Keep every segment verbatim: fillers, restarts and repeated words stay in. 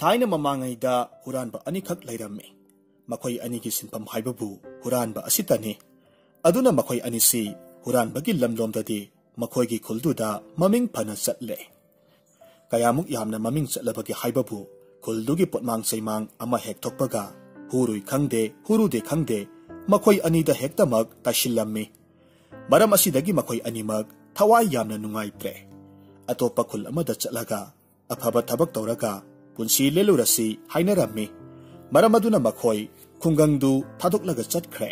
ꯊꯥꯏꯅ ꯃꯃꯥꯡꯉꯩꯗ ꯍꯨꯔꯥꯟꯕ ꯑꯅꯤꯈꯛ ꯂꯩꯔꯝꯃꯤ꯫ ꯃꯈꯣꯏ ꯑꯅꯤꯒꯤ ꯁꯤꯟꯐꯝ ꯍꯥꯏꯕꯕꯨ ꯍꯨꯔꯥꯟꯕ ꯑꯁꯤꯇꯅꯤ꯫ ꯑꯗꯨꯅ ꯃꯈꯣꯏ ꯑꯅꯤꯁꯤ ꯍꯨꯔꯥꯟꯕꯒꯤ ꯂꯝꯂꯣꯝꯗꯗꯤ ꯃꯈꯣꯏꯒꯤ ꯈꯨꯜꯗꯨꯗ ꯃꯃꯤꯡ ꯐꯅ ꯆꯠꯂꯦ꯫ ꯀꯌꯥꯃꯨꯛ ꯌꯥꯝꯅ ꯃꯃꯤꯡ ꯆꯠꯂꯕꯒꯦ ꯍꯥꯏꯕꯕꯨ, ꯈꯨꯜꯗꯨꯒꯤ ꯄꯣꯠꯃꯥꯡ ꯆꯩꯃꯥꯡ ꯑꯃ ꯍꯦꯛ ꯊꯣꯛꯄꯒ, ꯍꯨꯔꯨꯏ ꯈꯪꯗꯦ, ꯍꯨꯔꯨꯗꯦ ꯈꯪꯗꯦ, ꯃꯈꯣꯏ ꯑꯅꯤꯗ ꯍꯦꯛꯇꯃꯛ ꯇꯥꯏꯁꯤꯜꯂꯝꯃꯤ꯫ ꯃꯔꯝ ꯑꯁꯤꯗꯒꯤ ꯃꯈꯣꯏ ꯑꯅꯤꯃꯛ ꯊꯋꯥꯏ ꯌꯥꯝꯅ ꯅꯨꯡꯉꯥꯏꯇ꯭ꯔꯦ꯫ ꯑꯇꯣꯞꯄ ꯈꯨꯜ ꯑꯃꯗ ꯆꯠꯂꯒ ꯑꯐꯕ ꯊꯕꯛ ꯇꯧꯔꯒ ꯄꯨꯟꯁꯤ ꯂꯦꯜꯂꯨꯔꯁꯤ ꯍꯥꯏꯅꯔꯝꯃꯤ꯫ ꯃꯔꯝ ꯑꯗꯨꯅ ꯃꯈꯣꯏ ꯈꯨꯡꯒꯪꯗꯨ ꯊꯥꯗꯣꯛꯂꯒ ꯆꯠꯈ꯭ꯔꯦ꯫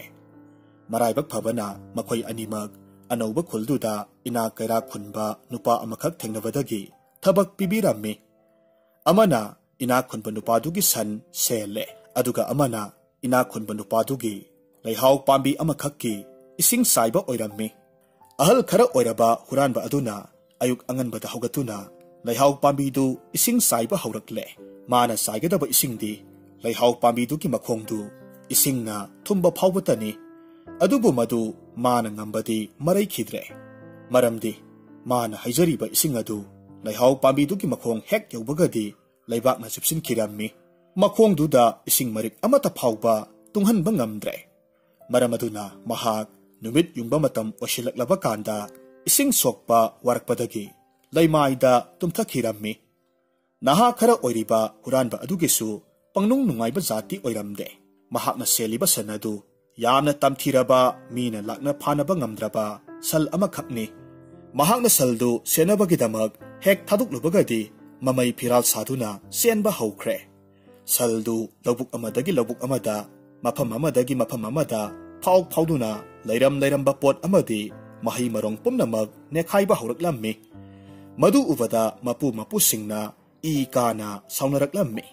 ꯃꯔꯥꯏꯕꯛ ꯐꯕꯅ ꯃꯈꯣꯏ ꯑꯅꯤꯃꯛ ꯑꯅꯧꯕ ꯈꯨꯜꯗꯨꯗ ꯏꯅꯥꯛ ꯀꯩꯔꯥꯛ ꯈꯨꯟꯕ ꯅꯨꯄꯥ ꯑꯃꯈꯛ ꯊꯦꯡꯅꯕꯗꯒꯤ ꯊꯕꯛ ꯄꯤꯕꯤꯔꯝꯃꯤ꯫ ꯑꯃꯅ ꯏꯅꯥꯛ ꯈꯨꯟꯕ ꯅꯨꯄꯥꯗꯨꯒꯤ ꯁꯟ ꯁꯦꯜꯂꯦ, ꯑꯗꯨꯒ ꯑꯃꯅ ꯏꯅꯥꯛ ꯈꯨꯟꯕ ꯅꯨꯄꯥꯗꯨꯒꯤ ꯂꯩꯍꯥꯎ ꯄꯥꯝꯕꯤ ꯑꯃꯈꯛꯀꯤ ꯏꯁꯤꯡ ꯆꯥꯏꯕ ꯑꯣꯏꯔꯝꯃꯤ꯫ ꯑꯍꯜ ꯈꯔ ꯑꯣꯏꯔꯕ ꯍꯨꯔꯥꯟꯕ ꯑꯗꯨꯅ ꯑꯌꯨꯛ ꯑꯉꯟꯕꯗ ꯍꯧꯒꯠꯇꯨꯅ ꯂꯩꯍꯥꯎ ꯄꯥꯝꯕꯤꯗꯨ ꯏꯁꯤꯡ ꯆꯥꯏꯕ ꯍꯧꯔꯛꯂꯦ꯫ ꯃꯥꯅ ꯆꯥꯏꯒꯗꯕ ꯏꯁꯤꯡꯗꯤ ꯂꯩꯍꯥꯎ ꯄꯥꯝꯕꯤꯗꯨꯒꯤ ꯃꯈꯣꯡꯗꯨ ꯏꯁꯤꯡꯅ ꯊꯨꯝꯕ ꯐꯥꯎꯕꯇꯅꯤ꯫ ꯑꯗꯨꯕꯨ ꯃꯗꯨ ꯃꯥꯅ ꯉꯝꯕꯗꯤ ꯃꯔꯩꯈꯤꯗ꯭ꯔꯦ꯫ ꯃꯔꯝꯗꯤ ꯃꯥꯅ ꯍꯩꯖꯔꯤꯕ ꯏꯁꯤꯡ ꯑꯗꯨ ꯂꯩꯍꯥꯎ ꯄꯥꯝꯕꯤꯗꯨꯒꯤ ꯃꯈꯣꯡ ꯍꯦꯛ ꯌꯧꯕꯒꯗꯤ ꯂꯩꯕꯥꯛꯅ ꯆꯨꯞꯁꯤꯟꯈꯤꯔꯝꯃꯤ꯫ ꯃꯈꯣꯡꯗꯨꯗ ꯏꯁꯤꯡ ꯃꯔꯤꯛ ꯑꯃꯠꯇ ꯐꯥꯎꯕ ꯇꯨꯡꯍꯟꯕ ꯉꯝꯗ꯭ꯔꯦ꯫ ꯃꯔꯝ ꯑꯗꯨꯅ ꯃꯍꯥꯛ ꯅꯨꯃꯤꯠ ꯌꯨꯡꯕ ꯃꯇꯝ ꯑꯣꯏꯁꯤꯜꯂꯛꯂꯕ ꯀꯥꯟꯗ ꯏꯁꯤꯡ ꯁꯣꯛꯄ ꯋꯥꯔꯛꯄꯗꯒꯤ ꯂꯩꯃꯥꯏꯗ ꯇꯨꯝꯊꯈꯤꯔꯝꯃꯤ꯫ ꯅꯍꯥ ꯈꯔ ꯑꯣꯏꯔꯤꯕ ꯍꯨꯔꯥꯟꯕ ꯑꯗꯨꯒꯤꯁꯨ ꯄꯪꯅꯨꯡ ꯅꯨꯡꯉꯥꯏꯕ ꯖꯥꯇꯤ ꯑꯣꯏꯔꯝꯗꯦ꯫ ꯃꯍꯥꯛꯅ ꯁꯦꯜꯂꯤꯕ ꯁꯟ ꯑꯗꯨ ꯌꯥꯝꯅ ꯇꯝꯊꯤꯔꯕ, ꯃꯤꯅ ꯂꯥꯛꯅ ꯐꯥꯅꯕ ꯉꯝꯗ꯭ꯔꯕ ꯁꯟ ꯑꯃꯈꯛꯅꯤ꯫ ꯃꯍꯥꯛꯅ ꯁꯟꯗꯨ ꯁꯦꯟꯅꯕꯒꯤꯗꯃꯛ ꯍꯦꯛ ꯊꯥꯗꯣꯛꯂꯨꯕꯒꯗꯤ ꯃꯃꯩ ꯐꯤꯔꯥꯜ ꯁꯥꯗꯨꯅ ꯆꯦꯟꯕ ꯍꯧꯈ꯭ꯔꯦ꯫ ꯁꯟꯗꯨ ꯂꯧꯕꯨꯛ ꯑꯃꯗꯒꯤ ꯂꯧꯕꯨꯛ ꯑꯃꯗ, ꯃꯐꯝ ꯑꯃꯗꯒꯤ ꯃꯐꯝ ꯑꯃꯗ ꯐꯥꯎ ꯐꯥꯎꯗꯨꯅ ꯂꯩꯔꯝ ꯂꯩꯔꯝꯕ ꯄꯣꯠ ꯑꯃꯗꯤ ꯃꯍꯩ ꯃꯔꯣꯡ ꯄꯨꯝꯅꯃꯛ ꯅꯦꯈꯥꯏꯕ ꯍꯧꯔꯛꯂꯝꯃꯤ꯫ ꯃꯗꯨ ꯎꯕꯗ ꯃꯄꯨ ꯃꯄꯨꯁꯤꯡꯅ ꯏ ꯀꯥꯅ ꯁꯥꯎꯅꯔꯛꯂꯝꯃꯤ꯫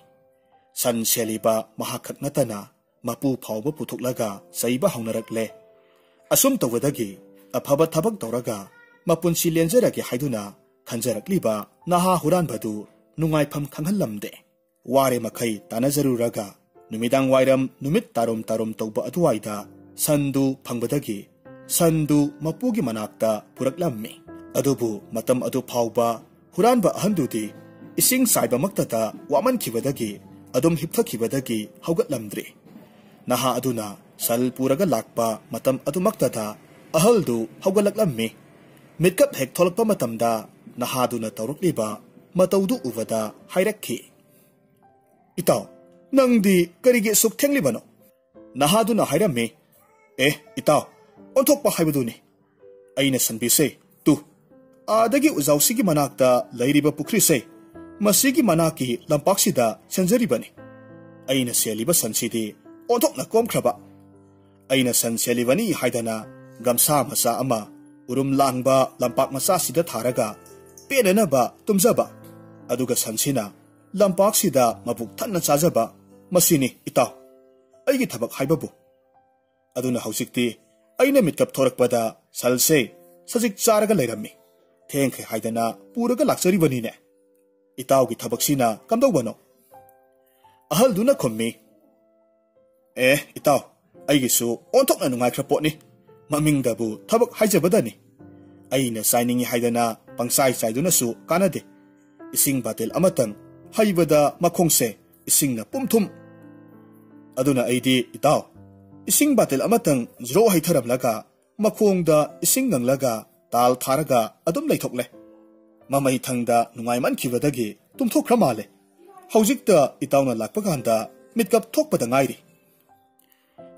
ꯁꯟ ꯁꯦꯜꯂꯤꯕ ꯃꯍꯥꯛꯈꯛ ꯅꯠꯇꯅ ꯃꯄꯨ ꯐꯥꯎꯕ ꯄꯨꯊꯣꯛꯂꯒ ꯆꯩꯕ ꯍꯧꯅꯔꯛꯂꯦ꯫ ꯑꯁꯨꯝ ꯇꯧꯕꯗꯒꯤ ꯑꯐꯕ ꯊꯕꯛ ꯇꯧꯔꯒ ꯃꯄꯨꯟꯁꯤ ꯂꯦꯟꯖꯔꯒꯦ ꯍꯥꯏꯗꯨꯅ ꯈꯟꯖꯔꯛꯂꯤꯕ ꯅꯍꯥ ꯍꯨꯔꯥꯟꯕꯗꯨ ꯅꯨꯡꯉꯥꯏꯐꯝ ꯈꯪꯍꯜꯂꯝꯗꯦ꯫ ꯋꯥꯔꯦ ꯃꯈꯩ ꯇꯥꯟꯅꯖꯔꯨꯔꯒ ꯅꯨꯃꯤꯗꯥꯡ ꯋꯥꯏꯔꯝ ꯅꯨꯃꯤꯠ ꯇꯥꯔꯣꯝ ꯇꯥꯔꯣꯝ ꯇꯧꯕ ꯑꯗꯨꯋꯥꯏꯗ ꯁꯟꯗꯨ ꯐꯪꯕꯗꯒꯤ ꯁꯟꯗꯨ ꯃꯄꯨꯒꯤ ꯃꯅꯥꯛꯇ ꯄꯨꯔꯛꯂꯝꯃꯤ꯫ ꯑꯗꯨꯕꯨ ꯃꯇꯝ ꯑꯗꯨ ꯐꯥꯎꯕ ꯍꯨꯔꯥꯟꯕ ꯑꯍꯟꯗꯨꯗꯤ ꯏꯁꯤꯡ ꯆꯥꯏꯕꯃꯛꯇꯗ ꯋꯥꯃꯟꯈꯤꯕꯗꯒꯤ ꯑꯗꯨꯝ ꯍꯤꯞꯊꯈꯤꯕꯗꯒꯤ ꯍꯧꯒꯠꯂꯝꯗ꯭ꯔꯤ꯫ ꯅꯍꯥ ꯑꯗꯨꯅ ꯁꯜ ꯄꯨꯔꯒ ꯂꯥꯛꯄ ꯃꯇꯝ ꯑꯗꯨꯃꯛꯇꯗ ꯑꯍꯜꯗꯨ ꯍꯧꯒꯠꯂꯛꯂꯝꯃꯤ꯫ ꯃꯤꯠꯀꯞ ꯍꯦꯛ ꯊꯣꯛꯂꯛꯄ ꯃꯇꯝꯗ ꯅꯍꯥꯗꯨꯅ ꯇꯧꯔꯛꯂꯤꯕ ꯃꯇꯧꯗꯨ ꯎꯕꯗ ꯍꯥꯏꯔꯛꯈꯤ, "ꯏꯇꯥꯎ, ꯅꯪꯗꯤ ꯀꯔꯤꯒꯤ ꯑꯁꯨꯛ ꯊꯦꯡꯂꯤꯕꯅꯣ?" ꯅꯍꯥꯗꯨꯅ ꯍꯥꯏꯔꯝꯃꯤ, "ꯑꯦ ꯏꯇꯥꯎ, ꯑꯣꯟꯊꯣꯛꯄ ꯍꯥꯏꯕꯗꯨꯅꯤ꯫ ꯑꯩꯅ ꯁꯟꯕꯤꯁꯦ ꯇꯨ, ꯑꯥꯗꯒꯤ ꯎꯖꯥꯎꯁꯤꯒꯤ ꯃꯅꯥꯛꯇ ꯂꯩꯔꯤꯕ ꯄꯨꯈ꯭ꯔꯤꯁꯦ, ꯃꯁꯤꯒꯤ ꯃꯅꯥꯛꯀꯤ ꯂꯝꯄꯥꯛꯁꯤꯗ ꯁꯦꯟꯖꯔꯤꯕꯅꯤ꯫ ꯑꯩꯅ ꯁꯦꯜꯂꯤꯕ ꯁꯟꯁꯤꯗꯤ ꯑꯣꯟꯊꯣꯛꯅ ꯀꯣꯝꯈ꯭ꯔꯕ꯫ ꯑꯩꯅ ꯁꯟ ꯁꯦꯜꯂꯤꯕꯅꯤ ꯍꯥꯏꯗꯅ ꯒꯝꯁꯥ ꯃꯆꯥ ꯑꯃ ꯎꯔꯨꯝ ꯂꯥꯡꯕ ꯂꯝꯄꯥꯛ ꯃꯆꯥꯁꯤꯗ ꯊꯥꯔꯒ ꯄꯦꯟꯅꯅꯕ ꯇꯨꯝꯖꯕ, ꯑꯗꯨꯒ ꯁꯟꯁꯤꯅ ꯂꯝꯄꯥꯛꯁꯤꯗ ꯃꯕꯨꯛ ꯊꯟꯅ ꯆꯥꯖꯕ, ꯃꯁꯤꯅꯤ ꯏꯇꯥꯎ ꯑꯩꯒꯤ ꯊꯕꯛ ꯍꯥꯏꯕꯕꯨ꯫ ꯑꯗꯨꯅ ꯍꯧꯖꯤꯛꯇꯤ ꯑꯩꯅ ꯃꯤꯠꯀꯞ ꯊꯣꯔꯛꯄꯗ ꯁꯜꯁꯦ ꯁꯖꯤꯛ ꯆꯥꯔꯒ ꯂꯩꯔꯝꯃꯤ꯫ ꯊꯦꯡꯈ꯭ꯔꯦ ꯍꯥꯏꯗꯅ ꯄꯨꯔꯒ ꯂꯥꯛꯆꯔꯤꯕꯅꯤꯅꯦ꯫ ꯏꯇꯥꯎꯒꯤ ꯊꯕꯛꯁꯤꯅ ꯀꯝꯗꯧꯕꯅꯣ?" ꯑꯍꯜꯗꯨꯅ ꯈꯨꯝꯃꯤ, "ꯑꯦ ꯏꯇꯥꯎ, ꯑꯩꯒꯤꯁꯨ ꯑꯣꯟꯊꯣꯛꯅ ꯅꯨꯡꯉꯥꯏꯈ꯭ꯔ ꯄꯣꯠꯅꯤ꯫ ꯃꯃꯤꯡꯗꯕꯨ ꯊꯕꯛ ꯍꯥꯏꯖꯕꯗꯅꯤ꯫ ꯑꯩꯅ ꯆꯥꯏꯅꯤꯡꯏ ꯍꯥꯏꯗꯅ ꯄꯪꯆꯥꯏ ꯆꯥꯏꯗꯨꯅꯁꯨ ꯀꯥꯟꯅꯗꯦ꯫ ꯏꯁꯤꯡ ꯕꯥꯇꯤꯜ ꯑꯃꯇꯪ ꯍꯩꯕꯗ ꯃꯈꯣꯡꯁꯦ ꯏꯁꯤꯡꯅ ꯄꯨꯝꯊꯨꯝ꯫ ꯑꯗꯨꯅ ꯑꯩꯗꯤ ꯏꯇꯥꯎ, ꯏꯁꯤꯡ ꯕꯥꯇꯤꯜ ꯑꯃꯇꯪ ꯖ꯭ꯔꯣ ꯍꯩꯊꯔꯝꯂꯒ ꯃꯈꯣꯡꯗ ꯏꯁꯤꯡ ꯉꯪꯂꯒ ꯇꯥꯜ ꯊꯥꯔꯒ ꯑꯗꯨꯝ ꯂꯩꯊꯣꯛꯂꯦ꯫ ꯃꯃꯩ ꯊꯪꯗ ꯅꯨꯡꯉꯥꯏꯃꯟꯈꯤꯕꯗꯒꯤ ꯇꯨꯝꯊꯣꯛꯈ꯭ꯔ ꯃꯥꯜꯂꯦ꯫ ꯍꯧꯖꯤꯛꯇ ꯏꯇꯥꯎꯅ ꯂꯥꯛꯄ ꯀꯥꯟꯗ ꯃꯤꯠꯀꯞ ꯊꯣꯛꯄꯗ ꯉꯥꯏꯔꯤ꯫"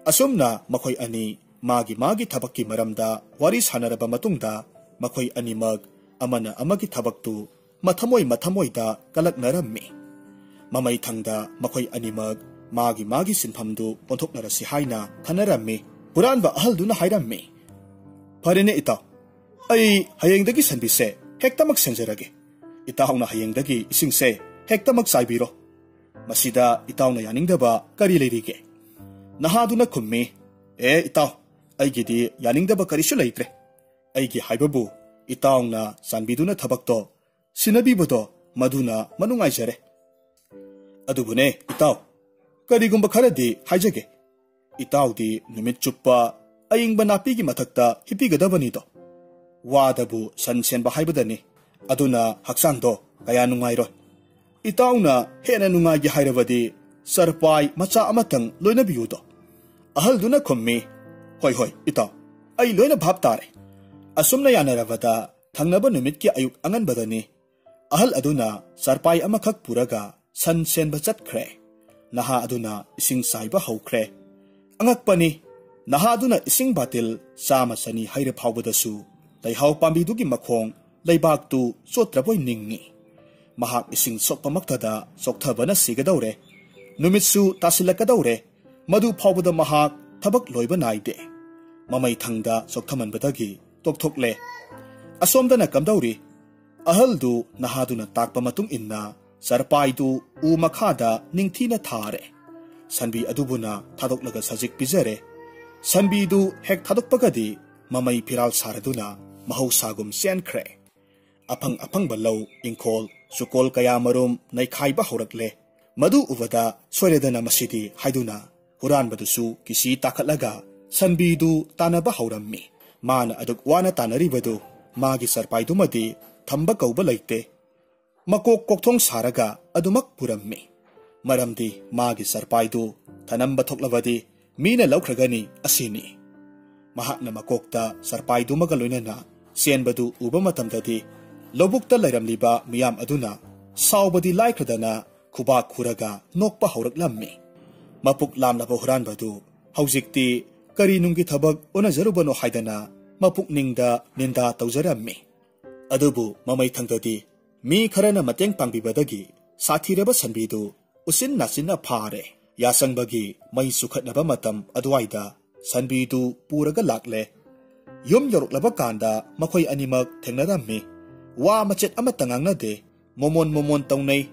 ꯑꯁꯨꯝꯅ ꯃꯈꯣꯏ ꯑꯅꯤ ꯃꯥꯒꯤ ꯃꯥꯒꯤ ꯊꯕꯛꯀꯤ ꯃꯔꯝꯗ ꯋꯥꯔꯤ ꯁꯥꯟꯅꯔꯕ ꯃꯇꯨꯡꯗ, ꯃꯈꯣꯏ ꯑꯅꯤꯃꯛ ꯑꯃꯅ ꯑꯃꯒꯤ ꯊꯕꯛꯇꯨ ꯃꯊꯃꯣꯏ ꯃꯊꯃꯣꯏꯗ ꯀꯂꯛꯅꯔꯝꯃꯤ꯫ ꯃꯃꯩ ꯊꯪꯗ ꯃꯈꯣꯏ ꯑꯅꯤꯃꯛ ꯃꯥꯒꯤ ꯃꯥꯒꯤ ꯁꯤꯟꯐꯝꯗꯨ ꯑꯣꯟꯊꯣꯛꯅꯔꯁꯤ ꯍꯥꯏꯅ ꯈꯟꯅꯔꯝꯃꯤ꯫ ꯍꯨꯔꯥꯟꯕ ꯑꯍꯜꯗꯨꯅ ꯍꯥꯏꯔꯝꯃꯤ, "ꯐꯔꯦꯅꯦ ꯏꯇꯥꯎ, ꯑꯩ ꯍꯌꯦꯡꯗꯒꯤ ꯁꯟꯕꯤꯁꯦ ꯍꯦꯛꯇꯃꯛ ꯁꯦꯟꯖꯔꯒꯦ꯫ ꯏꯇꯥꯎꯅ ꯍꯌꯦꯡꯗꯒꯤ ꯏꯁꯤꯡꯁꯦ ꯍꯦꯛꯇꯃꯛ ꯆꯥꯏꯕꯤꯔꯣ꯫ ꯃꯁꯤꯗ ꯏꯇꯥꯎꯅ ꯌꯥꯅꯤꯡꯗꯕ ꯀꯔꯤ ꯂꯩꯔꯤꯒꯦ?" ꯅꯍꯥꯗꯨꯅ ꯈꯨꯝꯃꯤ, "ꯑꯦ ꯏꯇꯥꯎ, ꯑꯩꯒꯤꯗꯤ ꯌꯥꯅꯤꯡꯗꯕ ꯀꯔꯤꯁꯨ ꯂꯩꯇ꯭ꯔꯦ꯫ ꯑꯩꯒꯤ ꯍꯥꯏꯕꯕꯨ ꯏꯇꯥꯎꯅ ꯆꯥꯟꯕꯤꯗꯨꯅ ꯊꯕꯛꯇꯣ ꯁꯤꯟꯅꯕꯤꯕꯗꯣ ꯃꯗꯨꯅ ꯃꯅꯨꯡꯉꯥꯏꯖꯔꯦ꯫ ꯑꯗꯨꯕꯨꯅꯦ ꯏꯇꯥꯎ, ꯀꯔꯤꯒꯨꯝꯕ ꯈꯔꯗꯤ ꯍꯥꯏꯖꯒꯦ꯫ ꯏꯇꯥꯎꯗꯤ ꯅꯨꯃꯤꯠ ꯆꯨꯞꯄ ꯑꯏꯪꯕ ꯅꯥꯄꯤꯒꯤ ꯃꯊꯛꯇ ꯍꯤꯞꯄꯤꯒꯗꯕꯅꯤꯗꯣ꯫ ꯋꯥꯗꯕꯨ ꯁꯟ ꯁꯦꯟꯕ ꯍꯥꯏꯕꯗꯅꯤ꯫ ꯑꯗꯨꯅ ꯍꯛꯆꯥꯡꯗꯣ ꯀꯌꯥ ꯅꯨꯡꯉꯥꯏꯔꯣꯏ꯫ "ꯏꯇꯥꯎꯅ ꯍꯦꯟꯅ ꯅꯨꯡꯉꯥꯏꯒꯦ ꯍꯥꯏꯔꯕꯗꯤ ꯆꯔꯄꯥꯏ ꯃꯆꯥ ꯑꯃꯇꯪ ꯂꯣꯏꯅꯕꯤꯌꯨꯗꯣ?" ꯑꯍꯜꯗꯨꯅ ꯈꯨꯝꯃꯤ, "ꯍꯣꯏ, ꯍꯣꯏ, ꯏꯇꯥꯎ, ꯑꯩ ꯂꯣꯏꯅ ꯚꯥꯞ ꯇꯥꯔꯦ꯫" ꯑꯁꯨꯝꯅ ꯌꯥꯅꯔꯕꯗ ꯊꯪꯅꯕ ꯅꯨꯃꯤꯠꯀꯤ ꯑꯌꯨꯛ ꯑꯉꯟꯕꯗꯅꯤ꯫ ꯑꯍꯜ ꯑꯗꯨꯅ ꯆꯔꯄꯥꯏ ꯑꯃꯈꯛ ꯄꯨꯔꯒ ꯁꯟ ꯁꯦꯟꯕ ꯆꯠꯈ꯭ꯔꯦ꯫ ꯅꯍꯥ ꯑꯗꯨꯅ ꯏꯁꯤꯡ ꯆꯥꯏꯕ ꯍꯧꯈ꯭ꯔꯦ꯫ ꯑꯉꯛꯄꯅꯤ, ꯅꯍꯥ ꯑꯗꯨꯅ ꯏꯁꯤꯡ ꯕꯥꯇꯤꯜ ꯆꯥꯝꯃ ꯆꯅꯤ ꯍꯩꯔ ꯐꯥꯎꯕꯗꯁꯨ ꯂꯩꯍꯥꯎ ꯄꯥꯝꯕꯤꯗꯨꯒꯤ ꯃꯈꯣꯡ ꯂꯩꯕꯥꯛꯇꯨ ꯆꯣꯠꯇ꯭ꯔꯕꯣꯏ ꯅꯤꯡꯏ꯫ ꯃꯍꯥꯛ ꯏꯁꯤꯡ ꯁꯣꯛꯄꯃꯛꯇꯗ ꯆꯣꯛꯊꯕꯅ ꯁꯤꯒꯗꯧꯔꯦ꯫ ꯅꯨꯃꯤꯠꯁꯨ ꯇꯥꯁꯤꯜꯂꯛꯀꯗꯧꯔꯦ꯫ ꯃꯗꯨ ꯐꯥꯎꯕꯗ ꯃꯍꯥꯛ ꯊꯕꯛ ꯂꯣꯏꯕ ꯅꯥꯏꯗꯦ꯫ ꯃꯃꯩ ꯊꯪꯗ ꯆꯣꯛꯊꯃꯟꯕꯗꯒꯤ ꯇꯣꯛꯊꯣꯛꯂꯦ꯫ ꯑꯁꯣꯝꯗꯅ ꯀꯝꯗꯧꯔꯤ? ꯑꯍꯜꯗꯨ ꯅꯍꯥꯗꯨꯅ ꯇꯥꯛꯄ ꯃꯇꯨꯡ ꯏꯟꯅ ꯆꯔꯄꯥꯏꯗꯨ ꯎ ꯃꯈꯥꯗ ꯅꯤꯡꯊꯤꯅ ꯊꯥꯔꯦ꯫ ꯁꯟꯕꯤ ꯑꯗꯨꯕꯨꯅ ꯊꯥꯗꯣꯛꯂꯒ ꯁꯖꯤꯛ ꯄꯤꯖꯔꯦ꯫ ꯁꯟꯕꯤꯗꯨ ꯍꯦꯛ ꯊꯥꯗꯣꯛꯄꯒꯗꯤ ꯃꯃꯩ ꯐꯤꯔꯥꯜ ꯁꯥꯔꯗꯨꯅ ꯃꯍꯧꯁꯥꯒꯨꯝ ꯆꯦꯟꯈ꯭ꯔꯦ꯫ ꯑꯐꯪ ꯑꯐꯪꯕ ꯂꯧ, ꯏꯪꯈꯣꯜ, ꯆꯨꯀꯣꯜ ꯀꯌꯥ ꯃꯔꯨꯝ ꯅꯩꯈꯥꯏꯕ ꯍꯧꯔꯛꯂꯦ꯫ ꯃꯗꯨ ꯎꯕꯗ "ꯁꯣꯏꯔꯦꯗꯅ ꯃꯁꯤꯗꯤ" ꯍꯥꯏꯗꯨꯅ ꯍꯨꯔꯥꯟꯕꯗꯨꯁꯨ ꯀꯤꯁꯤ ꯇꯥꯈꯠꯂꯒ ꯁꯟꯕꯤꯗꯨ ꯇꯥꯟꯅꯕ ꯍꯧꯔꯝꯃꯤ꯫ ꯃꯥꯅ ꯑꯗꯨꯛ ꯋꯥꯅ ꯇꯥꯟꯅꯔꯤꯕꯗꯨ ꯃꯥꯒꯤ ꯆꯔꯄꯥꯏꯗꯨꯃꯗꯤ ꯊꯝꯕ ꯀꯧꯕ ꯂꯩꯇꯦ꯫ ꯃꯀꯣꯛ ꯀꯣꯛꯊꯣꯡ ꯁꯥꯔꯒ ꯑꯗꯨꯃꯛ ꯄꯨꯔꯝꯃꯤ꯫ ꯃꯔꯝꯗꯤ ꯃꯥꯒꯤ ꯆꯔꯄꯥꯏꯗꯨ ꯊꯅꯝꯕ ꯊꯣꯛꯂꯕꯗꯤ ꯃꯤꯅ ꯂꯧꯈ꯭ꯔꯒꯅꯤ ꯑꯁꯤꯅꯤ꯫ ꯃꯍꯥꯛꯅ ꯃꯀꯣꯛꯇ ꯆꯔꯄꯥꯏꯗꯨꯃꯒ ꯂꯣꯏꯅꯅ ꯆꯦꯟꯕꯗꯨ ꯎꯕ ꯃꯇꯝꯗꯗꯤ ꯂꯧꯕꯨꯛꯇ ꯂꯩꯔꯝꯂꯤꯕ ꯃꯤꯌꯥꯝ ꯑꯗꯨꯅ ꯁꯥꯎꯕꯗꯤ ꯂꯥꯏꯈ꯭ꯔꯗꯅ ꯈꯨꯕꯥꯛ ꯈꯨꯔꯒ ꯅꯣꯛꯄ ꯍꯧꯔꯛꯂꯝꯃꯤ꯫ ꯃꯄꯨꯛ ꯂꯥꯝꯂꯕ ꯍꯨꯔꯥꯟꯕꯗꯨ ꯍꯧꯖꯤꯛꯇꯤ ꯀꯔꯤ ꯅꯨꯡꯒꯤ ꯊꯕꯛ ꯎꯅꯖꯔꯨꯕꯅꯣ ꯍꯥꯏꯗꯅ ꯃꯄꯨꯛꯅꯤꯡꯗ ꯅꯤꯟꯗꯥ ꯇꯧꯖꯔꯝꯃꯤ꯫ ꯑꯗꯨꯕꯨ ꯃꯃꯩ ꯊꯪꯗꯗꯤ ꯃꯤ ꯈꯔꯅ ꯃꯇꯦꯡ ꯄꯥꯡꯕꯤꯕꯗꯒꯤ ꯁꯥꯊꯤꯔꯕ ꯁꯟꯕꯤꯗꯨ ꯎꯆꯤꯟ ꯅꯥꯆꯤꯟꯅ ꯐꯥꯔꯦ꯫ ꯌꯥꯆꯪꯕꯒꯤ ꯃꯩ ꯆꯨꯈꯠꯅꯕ ꯃꯇꯝ ꯑꯗꯨꯋꯥꯏꯗ ꯁꯟꯕꯤꯗꯨ ꯄꯨꯔꯒ ꯂꯥꯛꯂꯦ꯫ ꯌꯨꯝ ꯌꯧꯔꯛꯂꯕ ꯀꯥꯟꯗ ꯃꯈꯣꯏ ꯑꯅꯤꯃꯛ ꯊꯦꯡꯅꯔꯝꯃꯤ꯫ ꯋꯥ ꯃꯆꯦꯠ ꯑꯃꯠꯇ ꯉꯥꯡꯅꯗꯦ꯫ ꯃꯣꯃꯣꯟ ꯃꯣꯃꯣꯟ ꯇꯧꯅꯩ꯫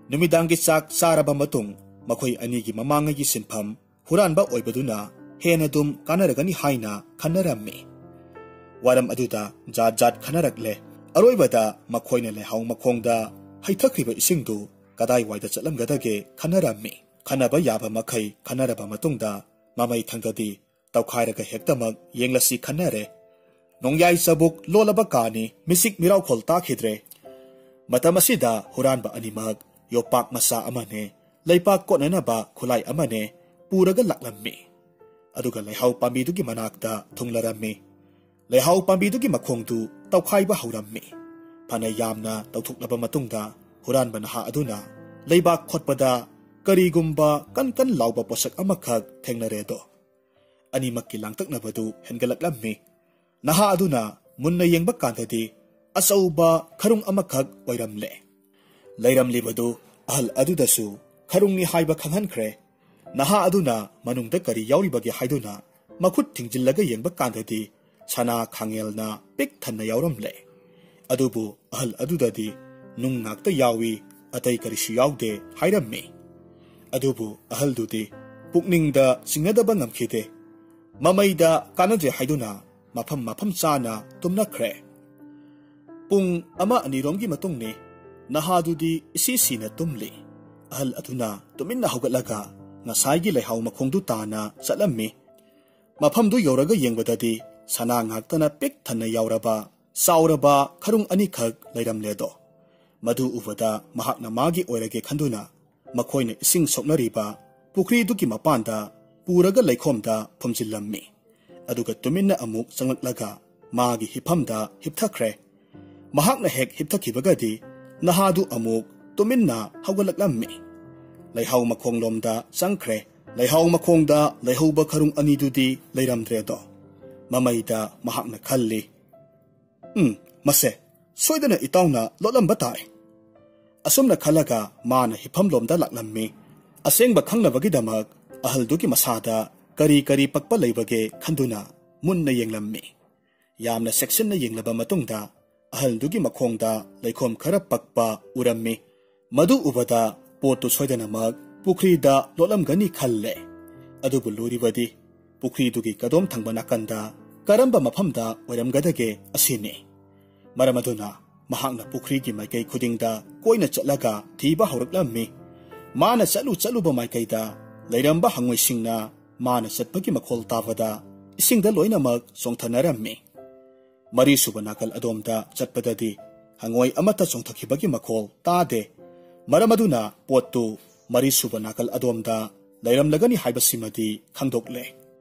ꯅꯨꯃꯤꯗꯥꯡꯒꯤ ꯆꯥꯛ ꯆꯥꯔꯕ ꯃꯇꯨꯡ ꯃꯈꯣꯏ ꯑꯅꯤꯒꯤ ꯃꯃꯥꯡꯉꯩꯒꯤ ꯁꯤꯟꯐꯝ ꯍꯨꯔꯥꯟꯕ ꯑꯣꯏꯕꯗꯨꯅ ꯍꯦꯟꯅ ꯑꯗꯨꯝ ꯀꯥꯟꯅꯔꯒꯅꯤ ꯍꯥꯏꯅ ꯈꯟꯅꯔꯝꯃꯤ꯫ ꯋꯥꯔꯝ ꯑꯗꯨꯗ ꯖꯥꯠ ꯖꯥꯠ ꯈꯟꯅꯔꯛꯂꯦ꯫ ꯑꯔꯣꯏꯕꯗ ꯃꯈꯣꯏꯅ ꯂꯩꯍꯥꯎ ꯃꯈꯣꯡꯗ ꯍꯩꯊꯈ꯭ꯔꯤꯕ ꯏꯁꯤꯡꯗꯨ ꯀꯗꯥꯏꯋꯥꯏꯗ ꯆꯠꯂꯝꯒꯗꯒꯦ ꯈꯟꯅꯔꯝꯃꯤ꯫ ꯈꯟꯅꯕ ꯌꯥꯕ ꯃꯈꯩ ꯈꯟꯅꯔꯕ ꯃꯇꯨꯡꯗ ꯃꯃꯩ ꯊꯪꯗꯗꯤ ꯇꯧꯈꯥꯏꯔꯒ ꯍꯦꯛꯇꯃꯛ ꯌꯦꯡꯂꯁꯤ ꯈꯟꯅꯔꯦ꯫ ꯅꯣꯡꯌꯥꯏ ꯆꯕꯨꯛ ꯂꯣꯜꯂꯕ ꯀꯥꯅꯤ, ꯃꯤꯆꯤꯛ ꯃꯤꯔꯥꯎꯈꯣꯜ ꯇꯥꯈꯤꯗ꯭ꯔꯦ꯫ ꯃꯇꯝ ꯑꯁꯤꯗ ꯍꯨꯔꯥꯟꯕ ꯑꯅꯤꯃꯛ ꯌꯣꯄꯥꯛ ꯃꯆꯥ ꯑꯃꯅꯦ, ꯂꯩꯕꯥꯛ ꯀꯣꯠꯅꯅꯕ ꯈꯨꯠꯂꯥꯏ ꯑꯃꯅꯦ ꯄꯨꯔꯒ ꯂꯥꯛꯂꯝꯃꯤ꯫ ꯑꯗꯨꯒ ꯂꯩꯍꯥꯎ ꯄꯥꯝꯕꯤꯗꯨꯒꯤ ꯃꯅꯥꯛꯇ ꯊꯨꯡꯂꯔꯝꯃꯤ꯫ ꯂꯩꯍꯥꯎ ꯄꯥꯝꯕꯤꯗꯨꯒꯤ ꯃꯈꯣꯡꯗꯨ ꯇꯧꯈꯥꯏꯕ ꯍꯧꯔꯝꯃꯤ꯫ ꯐꯅ ꯌꯥꯝꯅ ꯇꯧꯊꯣꯛꯂꯕ ꯃꯇꯨꯡꯗ ꯍꯨꯔꯥꯟꯕ ꯅꯍꯥ ꯑꯗꯨꯅ ꯂꯩꯕꯥꯛ ꯈꯣꯠꯄꯗ ꯀꯔꯤꯒꯨꯝꯕ ꯀꯟ ꯀꯟ ꯂꯥꯎꯕ ꯄꯣꯠꯁꯛ ꯑꯃꯈꯛ ꯊꯦꯡꯅꯔꯦꯗꯣ꯫ ꯑꯅꯤꯃꯛꯀꯤ ꯂꯥꯡꯇꯛꯅꯕꯗꯨ ꯍꯦꯟꯒꯠꯂꯛꯂꯝꯃꯤ꯫ ꯅꯍꯥ ꯑꯗꯨꯅ ꯃꯨꯟꯅ ꯌꯦꯡꯕ ꯀꯥꯟꯗꯗꯤ ꯑꯆꯧꯕ ꯈꯔꯨꯡ ꯑꯃꯈꯛ ꯑꯣꯏꯔꯝꯂꯦ꯫ ꯂꯩꯔꯝꯂꯤꯕꯗꯨ ꯑꯍꯜ ꯑꯗꯨꯗꯁꯨ ꯈꯔꯨꯡꯅꯤ ꯍꯥꯏꯕ ꯈꯪꯍꯟꯈ꯭ꯔꯦ꯫ ꯅꯍꯥ ꯑꯗꯨꯅ ꯃꯅꯨꯡꯗ ꯀꯔꯤ ꯌꯥꯎꯔꯤꯕꯒꯦ ꯍꯥꯏꯗꯨꯅ ꯃꯈꯨꯠ ꯊꯤꯡꯖꯤꯜꯂꯒ ꯌꯦꯡꯕ ꯀꯥꯟꯗꯗꯤ ꯁꯅꯥ ꯈꯥꯡꯉꯦꯜꯅ ꯄꯤꯛ ꯊꯟꯅ ꯌꯥꯎꯔꯝꯂꯦ꯫ ꯑꯗꯨꯕꯨ ꯑꯍꯜ ꯑꯗꯨꯗꯗꯤ ꯅꯨꯡ ꯉꯥꯛꯇ ꯌꯥꯎꯏ, ꯑꯇꯩ ꯀꯔꯤꯁꯨ ꯌꯥꯎꯗꯦ ꯍꯥꯏꯔꯝꯃꯤ꯫ ꯑꯗꯨꯕꯨ ꯑꯍꯜꯗꯨꯗꯤ ꯄꯨꯛꯅꯤꯡꯗ ꯆꯤꯡꯅꯗꯕ ꯉꯝꯈꯤꯗꯦ꯫ ꯃꯃꯩꯗ ꯀꯥꯟꯅꯗ꯭ꯔꯦ ꯍꯥꯏꯗꯨꯅ ꯃꯐꯝ ꯃꯐꯝ ꯆꯥꯅ ꯇꯨꯝꯅꯈ꯭ꯔꯦ꯫ ꯄꯨꯡ ꯑꯃ ꯑꯅꯤꯔꯣꯝꯒꯤ ꯃꯇꯨꯡꯅꯤ꯫ ꯅꯍꯥꯗꯨꯗꯤ ꯏꯁꯤ ꯁꯤꯅ ꯇꯨꯝꯂꯤ꯫ ꯑꯍꯜ ꯑꯗꯨꯅ ꯇꯨꯃꯤꯟꯅ ꯍꯧꯒꯠꯂꯒ ꯉꯁꯥꯏꯒꯤ ꯂꯩꯍꯥꯎ ꯃꯈꯣꯡꯗꯨ ꯇꯥꯅ ꯆꯠꯂꯝꯃꯤ꯫ ꯃꯐꯝꯗꯨ ꯌꯧꯔꯒ ꯌꯦꯡꯕꯗꯗꯤ ꯁꯅꯥ ꯉꯥꯛꯇꯅ ꯄꯤꯛ ꯊꯟꯅ ꯌꯥꯎꯔꯕ ꯆꯥꯎꯔꯕ ꯈꯔꯨꯡ ꯑꯅꯤꯈꯛ ꯂꯩꯔꯝꯂꯦꯗꯣ꯫ ꯃꯗꯨ ꯎꯕꯗ ꯃꯍꯥꯛꯅ ꯃꯥꯒꯤ ꯑꯣꯏꯔꯒꯦ ꯈꯟꯗꯨꯅ ꯃꯈꯣꯏꯅ ꯏꯁꯤꯡ ꯁꯣꯛꯅꯔꯤꯕ ꯄꯨꯈ꯭ꯔꯤꯗꯨꯒꯤ ꯃꯄꯥꯟꯗ ꯄꯨꯔꯒ ꯂꯩꯈꯣꯝꯗ ꯐꯨꯝꯖꯤꯜꯂꯝꯃꯤ꯫ ꯑꯗꯨꯒ ꯇꯨꯃꯤꯟꯅ ꯑꯃꯨꯛ ꯆꯪꯂꯛꯂꯒ ꯃꯥꯒꯤ ꯍꯤꯞꯐꯝꯗ ꯍꯤꯞꯊꯈ꯭ꯔꯦ꯫ ꯃꯍꯥꯛꯅ ꯍꯦꯛ ꯍꯤꯞꯊꯈꯤꯕꯒꯗꯤ ꯅꯍꯥꯗꯨ ꯑꯃꯨꯛ ꯇꯨꯃꯤꯟꯅ ꯍꯧꯒꯠꯂꯛꯂꯝꯃꯤ꯫ ꯂꯩꯍꯥꯎ ꯃꯈꯣꯡꯂꯣꯝꯗ ꯆꯪꯈ꯭ꯔꯦ꯫ ꯂꯩꯍꯥꯎ ꯃꯈꯣꯡꯗ ꯂꯩꯍꯧꯕ ꯈꯔꯨꯡ ꯑꯅꯤꯗꯨꯗꯤ ꯂꯩꯔꯝꯗ꯭ꯔꯦꯗꯣ꯫ ꯃꯃꯩꯗ ꯃꯍꯥꯛꯅ ꯈꯜꯂꯤ, "ꯎꯝ, ꯃꯁꯦ ꯁꯣꯏꯗꯅ ꯏꯇꯥꯎꯅ ꯂꯣꯠꯂꯝꯕ ꯇꯥꯏ"꯫ ꯑꯁꯨꯝꯅ ꯈꯜꯂꯒ ꯃꯥꯅ ꯍꯤꯞꯐꯝꯂꯣꯝꯗ ꯂꯥꯛꯂꯝꯃꯤ꯫ ꯑꯁꯦꯡꯕ ꯈꯪꯅꯕꯒꯤꯗꯃꯛ ꯑꯍꯜꯗꯨꯒꯤ ꯃꯁꯥꯗ ꯀꯔꯤ ꯀꯔꯤ ꯄꯛꯄ ꯂꯩꯕꯒꯦ ꯈꯟꯗꯨꯅ ꯃꯨꯟꯅ ꯌꯦꯡꯂꯝꯃꯤ꯫ ꯌꯥꯝꯅ ꯆꯦꯛꯁꯤꯟꯅ ꯌꯦꯡꯂꯕ ꯃꯇꯨꯡꯗ ꯑꯍꯜꯗꯨꯒꯤ ꯃꯈꯣꯡꯗ ꯂꯩꯈꯣꯝ ꯈꯔ ꯄꯛꯄ ꯎꯔꯝꯃꯤ꯫ ꯃꯗꯨ ꯎꯕꯗ ꯄꯣꯠꯇꯨ ꯁꯣꯏꯗꯅꯃꯛ ꯄꯨꯈ꯭ꯔꯤꯗ ꯂꯣꯠꯂꯝꯒꯅꯤ ꯈꯜꯂꯦ꯫ ꯑꯗꯨꯕꯨ ꯂꯨꯔꯤꯕꯗꯤ ꯄꯨꯈ꯭ꯔꯤꯗꯨꯒꯤ ꯀꯗꯣꯝ ꯊꯪꯕ ꯅꯥꯀꯟꯗ ꯀꯔꯝꯕ ꯃꯐꯝꯗ ꯑꯣꯏꯔꯝꯒꯗꯒꯦ ꯑꯁꯤꯅꯤ꯫ ꯃꯔꯝ ꯑꯗꯨꯅ ꯃꯍꯥꯛꯅ ꯄꯨꯈ꯭ꯔꯤꯒꯤ ꯃꯥꯏꯀꯩ ꯈꯨꯗꯤꯡꯗ ꯀꯣꯏꯅ ꯆꯠꯂꯒ ꯊꯤꯕ ꯍꯧꯔꯛꯂꯝꯃꯤ꯫ ꯃꯥꯅ ꯆꯠꯂꯨ ꯆꯠꯂꯨꯕ ꯃꯥꯏꯀꯩꯗ ꯂꯩꯔꯝꯕ ꯍꯪꯉꯣꯏꯁꯤꯡꯅ ꯃꯥꯅ ꯆꯠꯄꯒꯤ ꯃꯈꯣꯜ ꯇꯥꯕꯗ ꯏꯁꯤꯡꯗ ꯂꯣꯏꯅꯃꯛ ꯆꯣꯡꯊꯅꯔꯝꯃꯤ꯫ ꯃꯔꯤꯁꯨꯕ ꯅꯥꯀꯜ ꯑꯗꯣꯝꯗ ꯆꯠꯄꯗꯗꯤ ꯍꯪꯉꯣꯏ ꯑꯃꯠꯇ ꯆꯣꯡꯊꯈꯤꯕꯒꯤ ꯃꯈꯣꯜ ꯇꯥꯗꯦ꯫ ꯃꯔꯝ ꯑꯗꯨꯅ ꯄꯣꯠꯇꯨ ꯃꯔꯤꯁꯨꯕ ꯅꯥꯀꯜ ꯑꯗꯣꯝꯗ ꯂꯩꯔꯝꯂꯒꯅꯤ ꯍꯥꯏꯕꯁꯤꯃꯗꯤ ꯈꯪꯗꯣꯛꯂꯦ꯫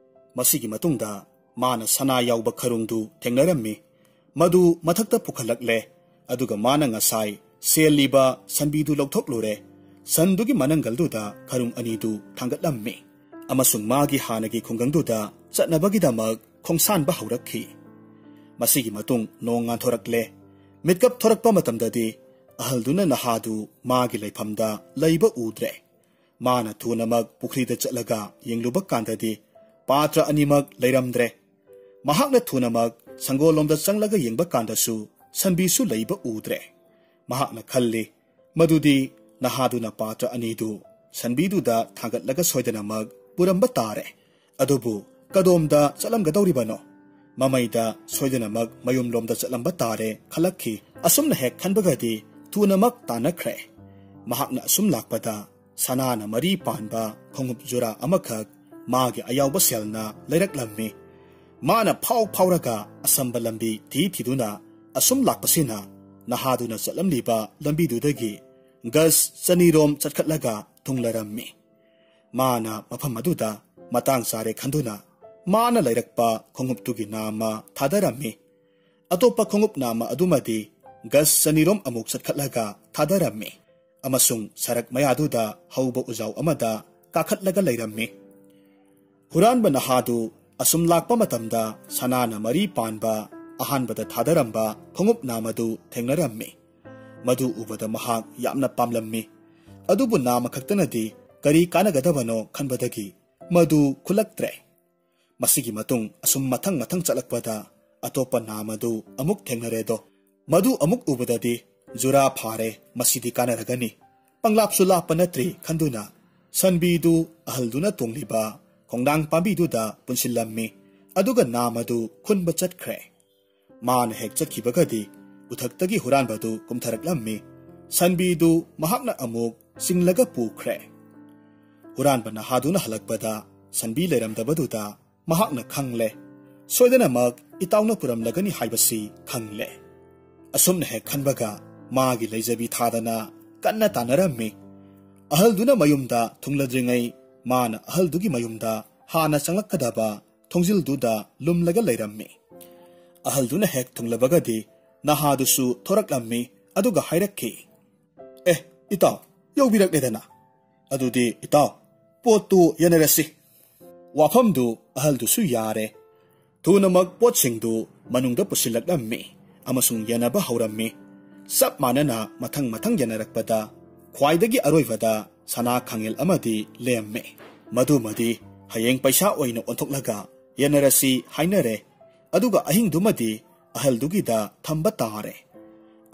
ꯃꯁꯤꯒꯤ ꯃꯇꯨꯡꯗ ꯃꯥꯅ ꯁꯅꯥ ꯌꯥꯎꯕ ꯈꯔꯨꯡꯗꯨ ꯊꯦꯡꯅꯔꯝꯃꯤ꯫ ꯃꯗꯨ ꯃꯊꯛꯇ ꯄꯨꯈꯠꯂꯛꯂꯦ꯫ ꯑꯗꯨꯒ ꯃꯥꯅ ꯉꯁꯥꯏ ꯁꯦꯜꯂꯤꯕ ꯁꯟꯕꯤꯗꯨ ꯂꯧꯊꯣꯛꯂꯨꯔꯦ꯫ ꯁꯟꯗꯨꯒꯤ ꯃꯅꯪꯒꯜꯗꯨꯗ ꯈꯔꯨꯡ ꯑꯅꯤꯗꯨ ꯊꯥꯡꯒꯠꯂꯝꯃꯤ꯫ ꯑꯃꯁꯨꯡ ꯃꯥꯒꯤ ꯍꯥꯟꯅꯒꯤ ꯈꯨꯡꯒꯪꯗꯨꯗ ꯆꯠꯅꯕꯒꯤꯗꯃꯛ ꯈꯣꯡꯁꯥꯟꯕ ꯍꯧꯔꯛꯈꯤ꯫ ꯃꯁꯤꯒꯤ ꯃꯇꯨꯡ ꯅꯣꯡ ꯉꯥꯟꯊꯣꯔꯛꯂꯦ꯫ ꯃꯤꯠꯀꯞ ꯊꯣꯔꯛꯄ ꯃꯇꯝꯗꯗꯤ ꯑꯍꯜꯗꯨꯅ ꯅꯍꯥꯗꯨ ꯃꯥꯒꯤ ꯂꯩꯐꯝꯗ ꯂꯩꯕ ꯎꯗ꯭ꯔꯦ꯫ ꯃꯥꯅ ꯊꯨꯅꯃꯛ ꯄꯨꯈ꯭ꯔꯤꯗ ꯆꯠꯂꯒ ꯌꯦꯡꯂꯨꯕ ꯀꯥꯟꯗꯗꯤ ꯄꯥꯇ꯭ꯔ ꯑꯅꯤꯃꯛ ꯂꯩꯔꯝꯗ꯭ꯔꯦ꯫ ꯃꯍꯥꯛꯅ ꯊꯨꯅꯃꯛ ꯁꯪꯒꯣꯜꯂꯣꯝꯗ ꯆꯪꯂꯒ ꯌꯦꯡꯕ ꯀꯥꯟꯗꯁꯨ ꯁꯟꯕꯤꯁꯨ ꯂꯩꯕ ꯎꯗ꯭ꯔꯦ꯫ ꯃꯍꯥꯛꯅ ꯈꯜꯂꯤ, ꯃꯗꯨꯗꯤ ꯅꯍꯥꯗꯨꯅ ꯄꯥꯇ꯭ꯔ ꯑꯅꯤꯗꯨ ꯁꯟꯕꯤꯗꯨꯗ ꯊꯥꯡꯒꯠꯂꯒ ꯁꯣꯏꯗꯅꯃꯛ ꯄꯨꯔꯝꯕ ꯇꯥꯔꯦ꯫ ꯑꯗꯨꯕꯨ ꯀꯗꯣꯝꯗ ꯆꯠꯂꯝꯒꯗꯧꯔꯤꯕꯅꯣ? ꯃꯃꯩꯗ ꯁꯣꯏꯗꯅꯃꯛ ꯃꯌꯨꯝꯂꯣꯝꯗ ꯆꯠꯂꯝꯕ ꯇꯥꯔꯦ ꯈꯜꯂꯛꯈꯤ꯫ ꯑꯁꯨꯝꯅ ꯍꯦꯛ ꯈꯟꯕꯒꯗꯤ ꯊꯨꯅꯃꯛ ꯇꯥꯟꯅꯈ꯭ꯔꯦ꯫ ꯃꯍꯥꯛꯅ ꯑꯁꯨꯝ ꯂꯥꯛꯄꯗ ꯁꯅꯥꯅ ꯃꯔꯤ ꯄꯥꯟꯕ ꯈꯣꯡꯎꯞ ꯖꯨꯔꯥ ꯑꯃꯈꯛ ꯃꯥꯒꯤ ꯑꯌꯥꯎꯕ ꯁꯦꯜꯅ ꯂꯩꯔꯛꯂꯝꯃꯤ꯫ ꯃꯥꯅ ꯐꯥꯎ ꯐꯥꯎꯔꯒ ꯑꯁꯝꯕ ꯂꯝꯕꯤ ꯊꯤ ꯊꯤꯗꯨꯅ ꯑꯁꯨꯝ ꯂꯥꯛꯄꯁꯤꯅ ꯅꯍꯥꯗꯨꯅ ꯆꯠꯂꯝꯂꯤꯕ ꯂꯝꯕꯤꯗꯨꯗꯒꯤ ꯒꯖ ꯆꯅꯤꯔꯣꯝ ꯆꯠꯈꯠꯂꯒ ꯊꯨꯡꯂꯔꯝꯃꯤ꯫ ꯃꯥꯅ ꯃꯐꯝ ꯑꯗꯨꯗ ꯃꯇꯥꯡ ꯆꯥꯔꯦ ꯈꯟꯗꯨꯅ ꯃꯥꯅ ꯂꯩꯔꯛꯄ ꯈꯣꯡꯎꯞꯇꯨꯒꯤ ꯅꯥꯝꯃ ꯊꯥꯗꯔꯝꯃꯤ꯫ ꯑꯇꯣꯞꯄ ꯈꯣꯡꯎꯞ ꯅꯥꯝꯃ ꯑꯗꯨꯃꯗꯤ ꯒꯖ ꯆꯅꯤꯔꯣꯝ ꯑꯃꯨꯛ ꯆꯠꯈꯠꯂꯒ ꯊꯥꯗꯔꯝꯃꯤ ꯑꯃꯁꯨꯡ ꯁꯔꯛ ꯃꯌꯥꯗꯨꯗ ꯍꯧꯕ ꯎꯖꯥꯎ ꯑꯃꯗ ꯀꯥꯈꯠꯂꯒ ꯂꯩꯔꯝꯃꯤ꯫ ꯍꯨꯔꯥꯟꯕ ꯅꯍꯥꯗꯨ ꯑꯁꯨꯝ ꯂꯥꯛꯄ ꯃꯇꯝꯗ ꯁꯅꯥꯅ ꯃꯔꯤ ꯄꯥꯟꯕ ꯑꯍꯥꯟꯕꯗ ꯊꯥꯗꯔꯝꯕ ꯈꯣꯡꯎꯞ ꯅꯥꯝꯃꯗꯨ ꯊꯦꯡꯅꯔꯝꯃꯤ꯫ ꯃꯗꯨ ꯎꯕꯗ ꯃꯍꯥꯛ ꯌꯥꯝꯅ ꯄꯥꯝꯂꯝꯃꯤ꯫ ꯑꯗꯨꯕꯨ ꯅꯥꯝꯃ ꯈꯛꯇꯅꯗꯤ ꯀꯔꯤ ꯀꯥꯟꯅꯒꯗꯕꯅꯣ ꯈꯟꯕꯗꯒꯤ ꯃꯗꯨ ꯈꯨꯜꯂꯛꯇ꯭ꯔꯦ꯫ ꯃꯁꯤꯒꯤ ꯃꯇꯨꯡ ꯑꯁꯨꯝ ꯃꯊꯪ ꯃꯊꯪ ꯆꯠꯂꯛꯄꯗ ꯑꯇꯣꯞꯄ ꯅꯥꯝꯃꯗꯨ ꯑꯃꯨꯛ ꯊꯦꯡꯅꯔꯦꯗꯣ꯫ ꯃꯗꯨ ꯑꯃꯨꯛ ꯎꯕꯗꯗꯤ ꯖꯨꯔꯥ ꯐꯥꯔꯦ, ꯃꯁꯤꯗꯤ ꯀꯥꯟꯅꯔꯒꯅꯤ꯫ ꯄꯪꯂꯥꯞꯁꯨ ꯂꯥꯞꯄ ꯅꯠꯇ꯭ꯔꯤ ꯈꯟꯗꯨꯅ ꯁꯟꯕꯤꯗꯨ ꯑꯍꯜꯗꯨꯅ ꯇꯣꯡꯂꯤꯕ ꯈꯣꯡꯅꯥꯡ ꯄꯥꯝꯕꯤꯗꯨꯗ ꯄꯨꯟꯁꯤꯜꯂꯝꯃꯤ꯫ ꯑꯗꯨꯒ ꯅꯥꯝꯃꯗꯨ ꯈꯨꯟꯕ ꯆꯠꯈ꯭ꯔꯦ꯫ ꯃꯥꯅ ꯍꯦꯛ ꯆꯠꯈꯤꯕꯒꯗꯤ ꯎꯊꯛꯇꯒꯤ ꯍꯨꯔꯥꯟꯕꯗꯨ ꯀꯨꯝꯊꯔꯛꯂꯝꯃꯤ꯫ ꯁꯟꯕꯤꯗꯨ ꯃꯍꯥꯛꯅ ꯑꯃꯨꯛ ꯆꯤꯡꯂꯒ ꯄꯨꯈ꯭ꯔꯦ꯫ ꯍꯨꯔꯥꯟꯕ ꯅꯍꯥꯗꯨꯅ ꯍꯜꯂꯛꯄꯗ ꯁꯟꯕꯤ ꯂꯩꯔꯝꯗꯕꯗꯨꯗ ꯃꯍꯥꯛꯅ ꯈꯪꯂꯦ꯫ ꯁꯣꯏꯗꯅꯃꯛ ꯏꯇꯥꯎꯅ ꯄꯨꯔꯝꯂꯒꯅꯤ ꯍꯥꯏꯕꯁꯤ ꯈꯪꯂꯦ꯫ ꯑꯁꯨꯝꯅ ꯍꯦꯛ ꯈꯟꯕꯒ ꯃꯥꯒꯤ ꯂꯩꯖꯕꯤ ꯊꯥꯗꯅ ꯀꯟꯅ ꯇꯥꯟꯅꯔꯝꯃꯤ꯫ ꯑꯍꯜꯗꯨꯅ ꯃꯌꯨꯝꯗ ꯊꯨꯡꯂꯗ꯭ꯔꯤꯉꯩ ꯃꯥꯅ ꯑꯍꯜꯗꯨꯒꯤ ꯃꯌꯨꯝꯗ ꯍꯥꯟꯅ ꯆꯪꯂꯛꯀꯗꯕ ꯊꯣꯡꯖꯤꯜꯗꯨꯗ ꯂꯨꯝꯂꯒ ꯂꯩꯔꯝꯃꯤ꯫ ꯑꯍꯜꯗꯨꯅ ꯍꯦꯛ ꯊꯨꯡꯂꯕꯒꯗꯤ ꯅꯍꯥꯗꯨꯁꯨ ꯊꯣꯔꯛꯂꯝꯃꯤ, ꯑꯗꯨꯒ ꯍꯥꯏꯔꯛꯈꯤ, "ꯑꯦ, ꯏꯇꯥꯎ, ꯌꯧꯕꯤꯔꯛꯂꯦꯗꯅ꯫ ꯑꯗꯨꯗꯤ ꯏꯇꯥꯎ, ꯄꯣꯠꯇꯨ ꯌꯦꯟꯅꯔꯁꯤ꯫" ꯋꯥꯐꯝꯗꯨ ꯑꯍꯜꯗꯨꯁꯨ ꯌꯥꯔꯦ꯫ ꯊꯨꯅꯃꯛ ꯄꯣꯠꯁꯤꯡꯗꯨ ꯃꯅꯨꯡꯗ ꯄꯨꯁꯤꯜꯂꯛꯂꯝꯃꯤ ꯑꯃꯁꯨꯡ ꯌꯦꯟꯅꯕ ꯍꯧꯔꯝꯃꯤ꯫ ꯆꯞ ꯃꯥꯟꯅꯅ ꯃꯊꯪ ꯃꯊꯪ ꯌꯦꯟꯅꯔꯛꯄꯗ ꯈ꯭ꯋꯥꯏꯗꯒꯤ ꯑꯔꯣꯏꯕꯗ ꯁꯅꯥ ꯈꯥꯡꯉꯦꯜ ꯑꯃꯗꯤ ꯂꯦꯝꯃꯤ꯫ ꯃꯗꯨꯃꯗꯤ ꯍꯌꯦꯡ ꯄꯩꯁꯥ ꯑꯣꯏꯅ ꯑꯣꯟꯊꯣꯛꯂꯒ ꯌꯦꯟꯅꯔꯁꯤ ꯍꯥꯏꯅꯔꯦ꯫ ꯑꯗꯨꯒ ꯑꯍꯤꯡꯗꯨꯃꯗꯤ ꯑꯍꯜꯗꯨꯒꯤꯗ ꯊꯝꯕ ꯇꯥꯔꯦ꯫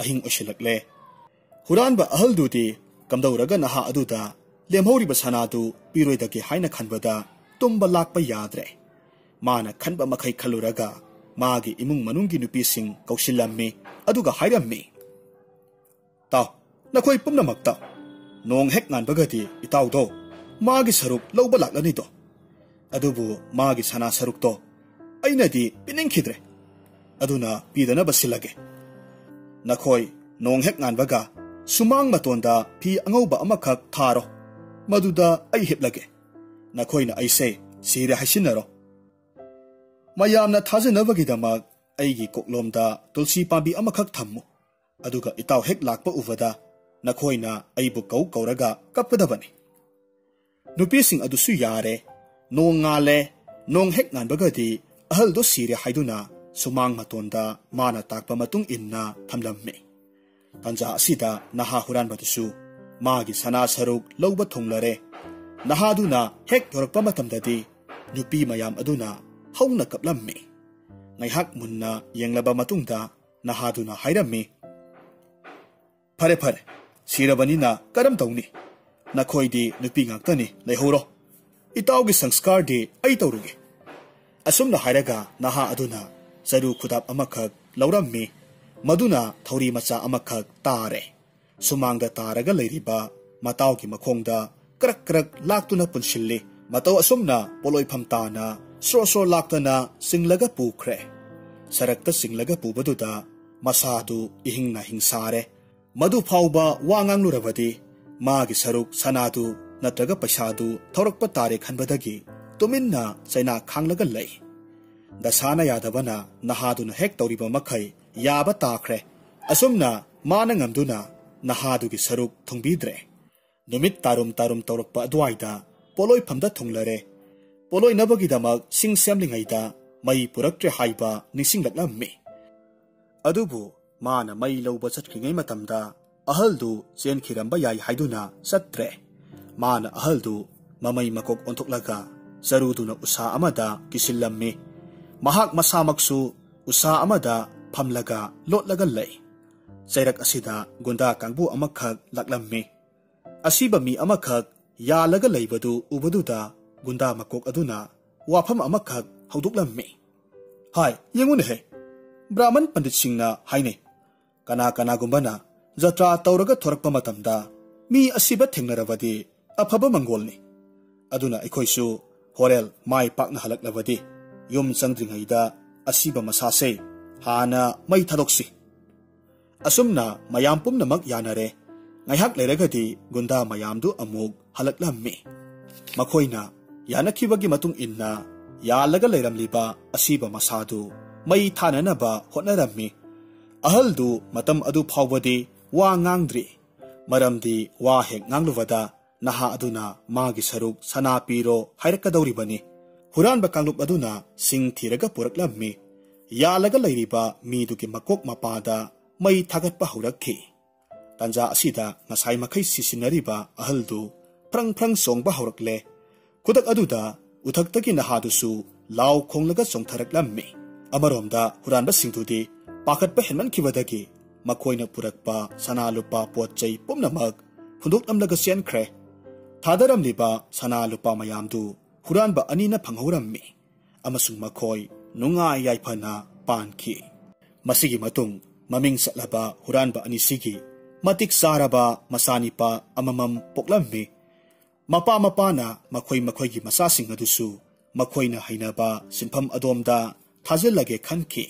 ꯑꯍꯤꯡ ꯑꯣꯏꯁꯤꯜꯂꯛꯂꯦ꯫ ꯍꯨꯔꯥꯟꯕ ꯑꯍꯜꯗꯨꯗꯤ ꯀꯝꯗꯧꯔꯒ ꯅꯍꯥ ꯑꯗꯨꯗ ꯂꯦꯝꯍꯧꯔꯤꯕ ꯁꯅꯥꯗꯨ ꯄꯤꯔꯣꯏꯗꯒꯦ ꯍꯥꯏꯅ ꯈꯟꯕꯗ ꯇꯨꯝꯕ ꯂꯥꯛꯄ ꯌꯥꯗ꯭ꯔꯦ꯫ ꯃꯥꯅ ꯈꯟꯕ ꯃꯈꯩ ꯈꯜꯂꯨꯔꯒ ꯃꯥꯒꯤ ꯏꯃꯨꯡ ꯃꯅꯨꯡꯒꯤ ꯅꯨꯄꯤꯁꯤꯡ ꯀꯧꯁꯤꯜꯂꯝꯃꯤ, ꯑꯗꯨꯒ ꯍꯥꯏꯔꯝꯃꯤ, "ꯇꯥꯎ, ꯅꯈꯣꯏ ꯄꯨꯝꯅꯃꯛꯇ ꯅꯣꯡ ꯍꯦꯛ ꯉꯥꯟꯕꯒꯗꯤ ꯏꯇꯥꯎꯗꯣ ꯃꯥꯒꯤ ꯁꯔꯨꯛ ꯂꯧꯕ ꯂꯥꯛꯂꯅꯤꯗꯣ꯫ ꯑꯗꯨꯕꯨ ꯃꯥꯒꯤ ꯁꯅꯥ ꯁꯔꯨꯛꯇꯣ ꯑꯩꯅꯗꯤ ꯄꯤꯅꯤꯡꯈꯤꯗ꯭ꯔꯦ꯫ ꯑꯗꯨꯅ ꯄꯤꯗꯅꯕ ꯁꯤꯜꯂꯒꯦ꯫ ꯅꯈꯣꯏ ꯅꯣꯡ ꯍꯦꯛ ꯉꯥꯟꯕꯒ ꯁꯨꯃꯥꯡ ꯃꯇꯣꯟꯗ ꯐꯤ ꯑꯉꯧꯕ ꯑꯃꯈꯛ ꯊꯥꯔꯣ꯫ ꯃꯗꯨꯗ ꯑꯩ ꯍꯤꯞꯂꯒꯦ꯫ ꯅꯈꯣꯏꯅ ꯑꯩꯁꯦ ꯁꯤꯔꯦ ꯍꯥꯏꯁꯤꯟꯅꯔꯣ꯫ ꯃꯌꯥꯝꯅ ꯊꯥꯖꯅꯕꯒꯤꯗꯃꯛ ꯑꯩꯒꯤ ꯀꯣꯛꯂꯣꯝꯗ ꯇꯨꯜꯁꯤ ꯄꯥꯝꯕꯤ ꯑꯃꯈꯛ ꯊꯝꯃꯨ꯫ ꯑꯗꯨꯒ ꯏꯇꯥꯎ ꯍꯦꯛ ꯂꯥꯛꯄ ꯎꯕꯗ ꯅꯈꯣꯏꯅ ꯑꯩꯕꯨ ꯀꯧ ꯀꯧꯔꯒ ꯀꯞꯀꯗꯕꯅꯤ꯫" ꯅꯨꯄꯤꯁꯤꯡ ꯑꯗꯨꯁꯨ ꯌꯥꯔꯦ꯫ ꯅꯣꯡ ꯉꯥꯜꯂꯦ꯫ ꯅꯣꯡ ꯍꯦꯛ ꯉꯥꯟꯕꯒꯗꯤ ꯑꯍꯜꯗꯣ ꯁꯤꯔꯦ ꯍꯥꯏꯗꯨꯅ ꯁꯨꯃꯥꯡ ꯃꯇꯣꯟꯗ ꯃꯥꯅ ꯇꯥꯛꯄ ꯃꯇꯨꯡ ꯏꯟꯅ ꯊꯝꯂꯝꯃꯤ꯫ ꯇꯥꯟꯖꯥ ꯑꯁꯤꯗ ꯅꯍꯥ ꯍꯨꯔꯥꯟꯕꯗꯨꯁꯨ ꯃꯥꯒꯤ ꯁꯅꯥ ꯁꯔꯨꯛ ꯂꯧꯕ ꯊꯨꯡꯂꯔꯦ꯫ ꯅꯍꯥꯗꯨꯅ ꯍꯦꯛ ꯌꯧꯔꯛꯄ ꯃꯇꯝꯗꯗꯤ ꯅꯨꯄꯤ ꯃꯌꯥꯝ ꯑꯗꯨꯅ ꯍꯧꯅ ꯀꯞꯂꯝꯃꯤ꯫ ꯉꯥꯏꯍꯥꯛ ꯃꯨꯟꯅ ꯌꯦꯡꯂꯕ ꯃꯇꯨꯡꯗ ꯅꯍꯥꯗꯨꯅ ꯍꯥꯏꯔꯝꯃꯤ, "ꯐꯔꯦ, ꯐꯔꯦ, ꯁꯤꯔꯕꯅꯤꯅ ꯀꯔꯝ ꯇꯧꯅꯤ? ꯅꯈꯣꯏꯗꯤ ꯅꯨꯄꯤ ꯉꯥꯛꯇꯅꯤ, ꯂꯩꯍꯧꯔꯣ꯫ ꯏꯇꯥꯎꯒꯤ ꯁꯪꯁꯀꯥꯔꯗꯤ ꯑꯩ ꯇꯧꯔꯨꯒꯦ꯫" ꯑꯁꯨꯝꯅ ꯍꯥꯏꯔꯒ ꯅꯍꯥ ꯑꯗꯨꯅ ꯆꯔꯨ ꯈꯨꯗꯥꯞ ꯑꯃꯈꯛ ꯂꯧꯔꯝꯃꯤ꯫ ꯃꯗꯨꯅ ꯊꯧꯔꯤ ꯃꯆꯥ ꯑꯃꯈꯛ ꯇꯥꯔꯦ꯫ ꯁꯨꯃꯥꯡꯗ ꯇꯥꯔꯒ ꯂꯩꯔꯤꯕ ꯃꯇꯥꯎꯒꯤ ꯃꯈꯣꯡꯗ ꯀ꯭ꯔꯛ ꯀ꯭ꯔꯛ ꯂꯥꯛꯇꯨꯅ ꯄꯨꯟꯁꯤꯜꯂꯤ꯫ ꯃꯇꯧ ꯑꯁꯨꯝꯅ ꯄꯣꯠꯂꯣꯏꯐꯝ ꯇꯥꯅ ꯁ꯭ꯔꯣ ꯁ꯭ꯔꯣ ꯂꯥꯛꯇꯅ ꯆꯤꯡꯂꯒ ꯄꯨꯈ꯭ꯔꯦ꯫ ꯁꯔꯛꯇ ꯆꯤꯡꯂꯒ ꯄꯨꯕꯗꯨꯗ ꯃꯁꯥꯗꯨ ꯏꯍꯤꯡ ꯅꯥꯍꯤꯡ ꯁꯥꯔꯦ꯫ ꯃꯗꯨ ꯐꯥꯎꯕ ꯋꯥ ꯉꯥꯡꯂꯨꯔꯕꯗꯤ ꯃꯥꯒꯤ ꯁꯔꯨꯛ ꯁꯅꯥꯗꯨ ꯅꯠꯇ꯭ꯔꯒ ꯄꯩꯁꯥꯗꯨ ꯊꯧꯔꯛꯄ ꯇꯥꯔꯦ ꯈꯟꯕꯗꯒꯤ ꯇꯨꯃꯤꯟꯅ ꯆꯩꯅꯥ ꯈꯥꯡꯂꯒ ꯂꯩ꯫ ꯗꯁꯥꯅ ꯌꯥꯗꯕꯅ ꯅꯍꯥꯗꯨꯅ ꯍꯦꯛ ꯇꯧꯔꯤꯕ ꯃꯈꯩ ꯌꯥꯕ ꯇꯥꯈ꯭ꯔꯦ꯫ ꯑꯁꯨꯝꯅ ꯃꯥꯅ ꯉꯝꯗꯨꯅ ꯅꯍꯥꯗꯨꯒꯤ ꯁꯔꯨꯛ ꯊꯨꯡꯕꯤꯗ꯭ꯔꯦ꯫ ꯅꯨꯃꯤꯠ ꯇꯥꯔꯨꯝ ꯇꯥꯔꯨꯝ ꯇꯧꯔꯛꯄ ꯑꯗꯨꯋꯥꯏꯗ ꯄꯣꯠꯂꯣꯏꯐꯝꯗ ꯊꯨꯡꯂꯔꯦ꯫ ꯄꯣꯠꯂꯣꯏꯅꯕꯒꯤꯗꯃꯛ ꯁꯤꯡ ꯁꯦꯝꯂꯤꯉꯩꯗ ꯃꯩ ꯄꯨꯔꯛꯇ꯭ꯔꯦ ꯍꯥꯏꯕ ꯅꯤꯡꯁꯤꯡꯂꯛꯂꯝꯃꯤ꯫ ꯑꯗꯨꯕꯨ ꯃꯥꯅ ꯃꯩ ꯂꯧꯕ ꯆꯠꯈ꯭ꯔꯤꯉꯩ ꯃꯇꯝꯗ ꯑꯍꯜꯗꯨ ꯆꯦꯟꯈꯤꯔꯝꯕ ꯌꯥꯏ ꯍꯥꯏꯗꯨꯅ ꯆꯠꯇ꯭ꯔꯦ꯫ ꯃꯥꯅ ꯑꯍꯜꯗꯨ ꯃꯃꯩ ꯃꯀꯣꯛ ꯑꯣꯟꯊꯣꯛꯂꯒ ꯆꯔꯨꯗꯨꯅ ꯎꯁꯥ ꯑꯃꯗ ꯀꯤꯁꯤꯜꯂꯝꯃꯤ꯫ ꯃꯍꯥꯛ ꯃꯁꯥꯃꯛꯁꯨ ꯎꯁꯥ ꯑꯃꯗ ꯐꯝꯂꯒ ꯂꯣꯠꯂꯒ ꯂꯩ꯫ ꯆꯩꯔꯛ ꯑꯁꯤꯗ ꯒꯨꯟꯗꯥ ꯀꯥꯡꯕꯨ ꯑꯃꯈꯛ ꯂꯥꯛꯂꯝꯃꯤ꯫ ꯑꯁꯤꯕ ꯃꯤ ꯑꯃꯈꯛ ꯌꯥꯜꯂꯒ ꯂꯩꯕꯗꯨ ꯎꯕꯗꯨꯗ ꯒꯨꯟꯗꯥ ꯃꯀꯣꯛ ꯑꯗꯨꯅ ꯋꯥꯐꯝ ꯑꯃꯈꯛ ꯍꯧꯗꯣꯛꯂꯝꯃꯤ꯫ "ꯍꯥꯏ, ꯌꯦꯡꯉꯨꯅꯦꯍꯦ, ꯕ꯭ꯔꯥꯍꯃꯟ ꯄꯟꯗꯤꯠꯁꯤꯡꯅ ꯍꯥꯏꯅꯩ, ꯀꯅꯥ ꯀꯅꯥꯒꯨꯝꯕꯅ ꯖꯇ꯭ꯔꯥ ꯇꯧꯔꯒ ꯊꯣꯔꯛꯄ ꯃꯇꯝꯗ ꯃꯤ ꯑꯁꯤꯕ ꯊꯦꯡꯅꯔꯕꯗꯤ ꯑꯐꯕ ꯃꯪꯒꯣꯜꯅꯤ꯫ ꯑꯗꯨꯅ ꯑꯩꯈꯣꯏꯁꯨ ꯍꯣꯔꯦꯜ ꯃꯥꯏ ꯄꯥꯛꯅ ꯍꯜꯂꯛꯂꯕꯗꯤ ꯌꯨꯝ ꯆꯪꯗ꯭ꯔꯤꯉꯩꯗ ꯑꯁꯤꯕ ꯃꯁꯥꯁꯦ ꯍꯥꯟꯅ ꯃꯩ ꯊꯥꯗꯣꯛꯁꯤ꯫" ꯑꯁꯨꯝꯅ ꯃꯌꯥꯝ ꯄꯨꯝꯅꯃꯛ ꯌꯥꯅꯔꯦ꯫ ꯉꯥꯏꯍꯥꯛ ꯂꯩꯔꯒꯗꯤ ꯒꯨꯟꯗꯥ ꯃꯌꯥꯝꯗꯨ ꯑꯃꯨꯛ ꯍꯜꯂꯛꯂꯝꯃꯤ꯫ ꯃꯈꯣꯏꯅ ꯌꯥꯅꯈꯤꯕꯒꯤ ꯃꯇꯨꯡ ꯏꯟꯅ ꯌꯥꯜꯂꯒ ꯂꯩꯔꯝꯂꯤꯕ ꯑꯁꯤꯕ ꯃꯁꯥꯗꯨ ꯃꯩ ꯊꯥꯅꯅꯕ ꯍꯣꯠꯅꯔꯝꯃꯤ꯫ ꯑꯍꯜꯗꯨ ꯃꯇꯝ ꯑꯗꯨ ꯐꯥꯎꯕꯗꯤ ꯋꯥ ꯉꯥꯡꯗ꯭ꯔꯤ꯫ ꯃꯔꯝꯗꯤ ꯋꯥ ꯍꯦꯛ ꯉꯥꯡꯂꯨꯕꯗ ꯅꯍꯥ ꯑꯗꯨꯅ ꯃꯥꯒꯤ ꯁꯔꯨꯛ ꯁꯅꯥ ꯄꯤꯔꯣ ꯍꯥꯏꯔꯛꯀꯗꯧꯔꯤꯕꯅꯤ꯫ ꯍꯨꯔꯥꯟꯕ ꯀꯥꯡꯂꯨꯞ ꯑꯗꯨꯅ ꯁꯤꯡ ꯊꯤꯔꯒ ꯄꯨꯔꯛꯂꯝꯃꯤ꯫ ꯌꯥꯜꯂꯒ ꯂꯩꯔꯤꯕ ꯃꯤꯗꯨꯒꯤ ꯃꯀꯣꯛ ꯃꯄꯥꯗ ꯃꯩ ꯊꯥꯒꯠꯄ ꯍꯧꯔꯛꯈꯤ꯫ ꯇꯥꯟꯖꯥ ꯑꯁꯤꯗ ꯉꯁꯥꯏ ꯃꯈꯩ ꯁꯤꯁꯤꯟꯅꯔꯤꯕ ꯑꯍꯜꯗꯨ ꯐ꯭ꯔꯪ ꯐ꯭ꯔꯪ ꯆꯣꯡꯕ ꯍꯧꯔꯛꯂꯦ꯫ ꯈꯨꯗꯛ ꯑꯗꯨꯗ ꯎꯊꯛꯇꯒꯤ ꯅꯍꯥꯗꯨꯁꯨ ꯂꯥꯎ ꯈꯣꯡꯂꯒ ꯆꯣꯡꯊꯔꯛꯂꯝꯃꯤ꯫ ꯑꯃꯔꯣꯝꯗ ꯍꯨꯔꯥꯟꯕꯁꯤꯡꯗꯨꯗꯤ ꯄꯥꯈꯠꯄ ꯍꯦꯟꯃꯟꯈꯤꯕꯗꯒꯤ ꯃꯈꯣꯏꯅ ꯄꯨꯔꯛꯄ ꯁꯅꯥ ꯂꯨꯄꯥ ꯄꯣꯠ ꯆꯩ ꯄꯨꯝꯅꯃꯛ ꯍꯨꯟꯗꯣꯛꯂꯝꯂꯒ ꯆꯦꯟꯈ꯭ꯔꯦ꯫ ꯊꯥꯗꯔꯝꯂꯤꯕ ꯁꯅꯥ ꯂꯨꯄꯥ ꯃꯌꯥꯝꯗꯨ ꯍꯨꯔꯥꯟꯕ ꯑꯅꯤꯅ ꯐꯪꯍꯧꯔꯝꯃꯤ ꯑꯃꯁꯨꯡ ꯃꯈꯣꯏ ꯅꯨꯡꯉꯥꯏ ꯌꯥꯏꯐꯅ ꯄꯥꯟꯈꯤ꯫ ꯃꯁꯤꯒꯤ ꯃꯇꯨꯡ ꯃꯃꯤꯡ ꯆꯠꯂꯕ ꯍꯨꯔꯥꯟꯕ ꯑꯅꯤꯁꯤꯒꯤ ꯃꯇꯤꯛ ꯆꯥꯔꯕ ꯃꯆꯥꯅꯤꯄꯥ ꯑꯃꯃꯝ ꯄꯣꯛꯂꯝꯃꯤ꯫ ꯃꯄꯥ ꯃꯄꯥꯅ ꯃꯈꯣꯏ ꯃꯈꯣꯏꯒꯤ ꯃꯆꯥꯁꯤꯡ ꯑꯗꯨꯁꯨ ꯃꯈꯣꯏꯅ ꯍꯩꯅꯕ ꯁꯤꯟꯐꯝ ꯑꯗꯣꯝꯗ ꯊꯥꯖꯤꯜꯂꯒꯦ ꯈꯟꯈꯤ꯫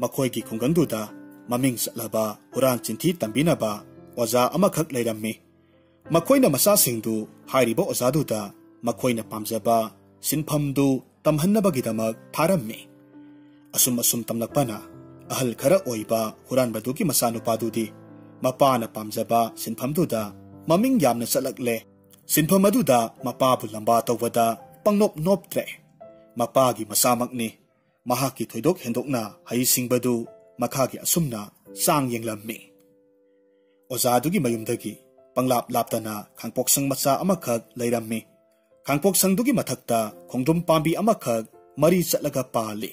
ꯃꯈꯣꯏꯒꯤ ꯈꯨꯡꯒꯪꯗꯨꯗ ꯃꯃꯤꯡ ꯆꯠꯂꯕ ꯍꯨꯔꯥꯟ ꯆꯤꯟꯊꯤ ꯇꯝꯕꯤꯅꯕ ꯑꯣꯖꯥ ꯑꯃꯈꯛ ꯂꯩꯔꯝꯃꯤ꯫ ꯃꯈꯣꯏꯅ ꯃꯆꯥꯁꯤꯡꯗꯨ ꯍꯥꯏꯔꯤꯕ ꯑꯣꯖꯥꯗꯨꯗ ꯃꯈꯣꯏꯅ ꯄꯥꯝꯖꯕ ꯁꯤꯟꯐꯝꯗꯨ ꯇꯝꯍꯟꯅꯕꯒꯤꯗꯃꯛ ꯊꯥꯔꯝꯃꯤ꯫ ꯑꯁꯨꯝ ꯑꯁꯨꯝ ꯇꯝꯂꯛꯄꯅ ꯑꯍꯜ ꯈꯔ ꯑꯣꯏꯕ ꯍꯨꯔꯥꯟꯕꯗꯨꯒꯤ ꯃꯆꯥꯅꯨꯄꯥꯗꯨꯗꯤ ꯃꯄꯥꯅ ꯄꯥꯝꯖꯕ ꯁꯤꯟꯐꯝꯗꯨꯗ ꯃꯃꯤꯡ ꯌꯥꯝꯅ ꯆꯠꯂꯛꯂꯦ꯫ ꯁꯤꯟꯐꯝ ꯑꯗꯨꯗ ꯃꯄꯥꯕꯨ ꯂꯝꯕꯥ ꯇꯧꯕꯗ ꯄꯪꯅꯣꯞ ꯅꯣꯞꯇ꯭ꯔꯦ꯫ ꯃꯄꯥꯒꯤ ꯃꯆꯥꯃꯛꯅꯤ꯫ ꯃꯍꯥꯛꯀꯤ ꯊꯣꯏꯗꯣꯛ ꯍꯦꯟꯗꯣꯛꯅ ꯍꯩꯁꯤꯡꯕꯗꯨ ꯃꯈꯥꯒꯤ ꯑꯁꯨꯝꯅ ꯆꯥꯡ ꯌꯦꯡꯂꯝꯃꯤ꯫ ꯑꯣꯖꯥꯗꯨꯒꯤ ꯃꯌꯨꯝꯗꯒꯤ ꯄꯪꯂꯥꯞ ꯂꯥꯞꯇꯅ ꯈꯥꯡꯄꯣꯛꯁꯪ ꯃꯆꯥ ꯑꯃꯈꯛ ꯂꯩꯔꯝꯃꯤ꯫ ꯈꯥꯡꯄꯣꯛꯁꯪꯗꯨꯒꯤ ꯃꯊꯛꯇ ꯈꯣꯡꯗ꯭ꯔꯨꯝ ꯄꯥꯝꯕꯤ ꯑꯃꯈꯛ ꯃꯔꯤ ꯆꯠꯂꯒ ꯄꯥꯜꯂꯤ꯫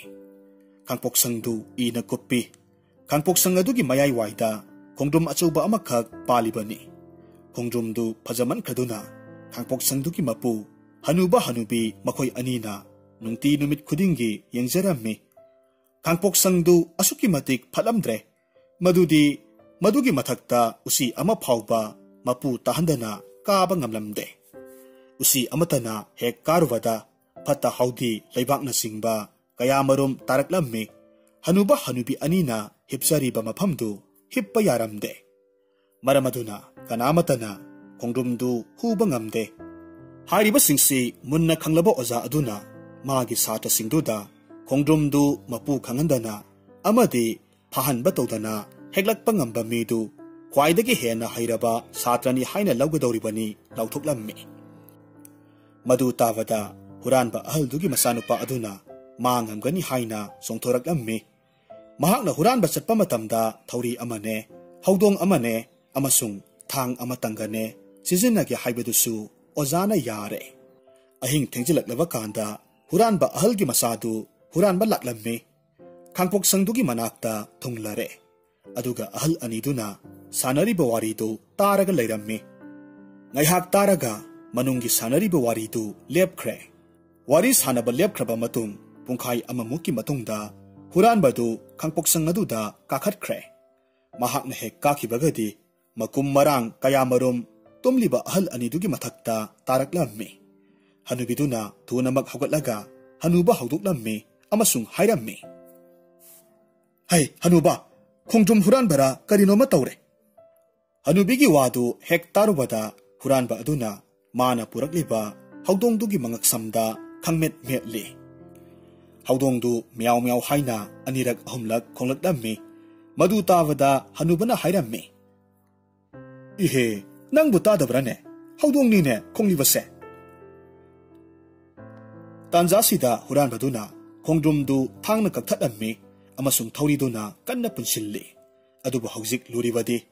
ꯈꯥꯡꯄꯣꯛꯁꯪꯗꯨ ꯏꯅ ꯀꯨꯞꯄꯤ꯫ ꯈꯥꯡꯄꯣꯛꯁꯪ ꯑꯗꯨꯒꯤ ꯃꯌꯥꯏꯋꯥꯏꯗ ꯈꯣꯡꯗ꯭ꯔꯨꯝ ꯑꯆꯧꯕ ꯑꯃꯈꯛ ꯄꯥꯜꯂꯤꯕꯅꯤ꯫ ꯈꯣꯡꯗ꯭ꯔꯨꯝꯗꯨ ꯐꯖꯃꯟꯈ꯭ꯔꯗꯨꯅ ꯈꯥꯡꯄꯣꯛꯁꯪꯗꯨꯒꯤ ꯃꯄꯨ ꯍꯅꯨꯕ ꯍꯅꯨꯕꯤ ꯃꯈꯣꯏ ꯑꯅꯤꯅ ꯅꯨꯡꯇꯤ ꯅꯨꯃꯤꯠ ꯈꯨꯗꯤꯡꯒꯤ ꯌꯦꯡꯖꯔꯝꯃꯤ꯫ ꯈꯥꯡꯄꯣꯛꯁꯪꯗꯨ ꯑꯁꯨꯛꯀꯤ ꯃꯇꯤꯛ ꯐꯠꯂꯝꯗ꯭ꯔꯦ꯫ ꯃꯗꯨꯗꯤ ꯃꯗꯨꯒꯤ ꯃꯊꯛꯇ ꯎꯆꯤ ꯑꯃ ꯐꯥꯎꯕ ꯃꯄꯨ ꯇꯥꯍꯟꯗꯅ ꯀꯥꯕ ꯉꯝꯂꯝꯗꯦ꯫ ꯎꯆꯤ ꯑꯃꯠꯇꯅ ꯍꯦꯛ ꯀꯥꯔꯨꯕꯗ ꯐꯠꯇ ꯍꯥꯎꯗꯤ ꯂꯩꯕꯥꯛꯅꯆꯤꯡꯕ ꯀꯌꯥꯃꯔꯨꯝ ꯇꯥꯔꯛꯂꯝꯃꯤ꯫ ꯍꯅꯨꯕ ꯍꯅꯨꯕꯤ ꯑꯅꯤꯅ ꯍꯤꯞꯆꯔꯤꯕ ꯃꯐꯝꯗꯨ ꯍꯤꯞꯄ ꯌꯥꯔꯝꯗꯦ꯫ ꯃꯔꯝ ꯑꯗꯨꯅ ꯀꯅꯥꯃꯠꯇꯅ ꯈꯣꯡꯗ꯭ꯔꯨꯝꯗꯨ ꯍꯨꯕ ꯉꯝꯗꯦ꯫ ꯍꯥꯏꯔꯤꯕꯁꯤꯡꯁꯤ ꯃꯨꯟꯅ ꯈꯪꯂꯕ ꯑꯣꯖꯥ ꯑꯗꯨꯅ ꯃꯥꯒꯤ ꯁꯥꯇ꯭ꯔꯁꯤꯡꯗꯨꯗ ꯈꯣꯡꯗ꯭ꯔꯨꯝꯗꯨ ꯃꯄꯨ ꯈꯪꯍꯟꯗꯅ ꯑꯃꯗꯤ ꯐꯥꯍꯟꯕ ꯇꯧꯗꯅ ꯍꯦꯛꯂꯛꯄ ꯉꯝꯕ ꯃꯤꯗꯨ ꯈ꯭ꯋꯥꯏꯗꯒꯤ ꯍꯦꯟꯅ ꯍꯩꯔꯕ ꯁꯥꯇ꯭ꯔꯅꯤ ꯍꯥꯏꯅ ꯂꯧꯒꯗꯧꯔꯤꯕꯅꯤ ꯂꯥꯎꯊꯣꯛꯂꯝꯃꯤ꯫ ꯃꯗꯨ ꯇꯥꯕꯗ ꯍꯨꯔꯥꯟꯕ ꯑꯍꯜꯗꯨꯒꯤ ꯃꯆꯥꯅꯨꯄꯥ ꯑꯗꯨꯅ ꯃꯥ ꯉꯝꯒꯅꯤ ꯍꯥꯏꯅ ꯆꯣꯡꯊꯣꯔꯛꯂꯝꯃꯤ꯫ ꯃꯍꯥꯛꯅ ꯍꯨꯔꯥꯟꯕ ꯆꯠꯄ ꯃꯇꯝꯗ ꯊꯧꯔꯤ ꯑꯃꯅꯦ, ꯍꯧꯗꯣꯡ ꯑꯃꯅꯦ ꯑꯃꯁꯨꯡ ꯊꯥꯡ ꯑꯃꯇꯪꯒꯅꯦ ꯁꯤꯖꯤꯟꯅꯒꯦ ꯍꯥꯏꯕꯗꯨꯁꯨ ꯑꯣꯖꯥꯅ ꯌꯥꯔꯦ꯫ ꯑꯍꯤꯡ ꯊꯦꯡꯖꯤꯜꯂꯛꯂꯕ ꯀꯥꯟꯗ ꯍꯨꯔꯥꯟꯕ ꯑꯍꯜꯒꯤ ꯃꯆꯥꯗꯨ ꯍꯨꯔꯥꯟꯕ ꯂꯥꯛꯂꯝꯃꯤ꯫ ꯈꯥꯡꯄꯣꯛꯁꯪꯗꯨꯒꯤ ꯃꯅꯥꯛꯇ ꯊꯨꯡꯂꯔꯦ꯫ ꯑꯗꯨꯒ ꯑꯍꯜ ꯑꯅꯤꯗꯨꯅ ꯁꯥꯟꯅꯔꯤꯕ ꯋꯥꯔꯤꯗꯨ ꯇꯥꯔꯒ ꯂꯩꯔꯝꯃꯤ꯫ ꯉꯥꯏꯍꯥꯛ ꯇꯥꯔꯒ ꯃꯅꯨꯡꯒꯤ ꯁꯥꯟꯅꯔꯤꯕ ꯋꯥꯔꯤꯗꯨ ꯂꯦꯞꯈ꯭ꯔꯦ꯫ ꯋꯥꯔꯤ ꯁꯥꯟꯅꯕ ꯂꯦꯞꯈ꯭ꯔꯕ ꯃꯇꯨꯡ ꯄꯨꯡꯈꯥꯏ ꯑꯃꯃꯨꯛꯀꯤ ꯃꯇꯨꯡꯗ ꯍꯨꯔꯥꯟꯕꯗꯨ ꯈꯥꯡꯄꯣꯛꯁꯪ ꯑꯗꯨꯗ ꯀꯥꯈꯠꯈ꯭ꯔꯦ꯫ ꯃꯍꯥꯛꯅ ꯍꯦꯛ ꯀꯥꯈꯤꯕꯒꯗꯤ ꯃꯀꯨꯝ ꯃꯔꯥꯡ ꯀꯌꯥꯃꯔꯨꯝ ꯇꯨꯝꯂꯤꯕ ꯑꯍꯜ ꯑꯅꯤꯗꯨꯒꯤ ꯃꯊꯛꯇ ꯇꯥꯔꯛꯂꯝꯃꯤ꯫ ꯍꯅꯨꯕꯤꯗꯨꯅ ꯊꯨꯅꯃꯛ ꯍꯧꯒꯠꯂꯒ ꯍꯅꯨꯕ ꯍꯧꯗꯣꯛꯂꯝꯃꯤ ꯑꯃꯁꯨꯡ ꯍꯥꯏꯔꯝꯃꯤ, "ꯍꯩ, ꯍꯅꯨꯕ, ꯈꯣꯡꯗ꯭ꯔꯨꯝ ꯍꯨꯔꯥꯟꯕꯔꯥ ꯀꯔꯤꯅꯣꯃ ꯇꯧꯔꯦ꯫ ꯍꯅꯨꯕꯤꯒꯤ ꯋꯥꯗꯨ ꯍꯦꯛ ꯇꯥꯔꯨꯕꯗ ꯍꯨꯔꯥꯟꯕ ꯑꯗꯨꯅ ꯃꯥꯅ ꯄꯨꯔꯛꯂꯤꯕ ꯍꯧꯗꯣꯡꯗꯨꯒꯤ ꯃꯉꯛꯁꯝꯗ ꯈꯪꯃꯦꯠ ꯃꯦꯠꯂꯤ꯫ ꯍꯧꯗꯣꯡꯗꯨ ꯃꯤꯌꯥꯎ ꯃꯤꯌꯥꯎ ꯍꯥꯏꯅ ꯑꯅꯤꯔꯛ ꯑꯍꯨꯝꯂꯛ ꯈꯣꯡꯂꯛꯂꯝꯃꯤ꯫ ꯃꯗꯨ ꯇꯥꯕꯗ ꯍꯅꯨꯕꯅ ꯍꯥꯏꯔꯝꯃꯤ, "ꯏꯍꯦ, ꯅꯪꯕꯨ ꯇꯥꯗꯕ꯭ꯔꯥꯅꯦ? ꯍꯧꯗꯣꯡꯅꯤꯅꯦ ꯈꯣꯡꯂꯤꯕꯁꯦ!" ꯇꯥꯟꯖꯥꯁꯤꯗ ꯍꯨꯔꯥꯟꯕꯗꯨꯅ ꯈꯣꯡꯗ꯭ꯔꯨꯝꯗꯨ ꯊꯥꯡꯅ ꯀꯛꯊꯠꯂꯝꯃꯤ ꯑꯃꯁꯨꯡ ꯊꯧꯔꯤꯗꯨꯅ ꯀꯟꯅ ꯄꯨꯟꯁꯤꯜꯂꯤ꯫ ꯑꯗꯨꯕꯨ ꯍꯧꯖꯤꯛ ꯂꯨꯔꯤꯕꯗꯤ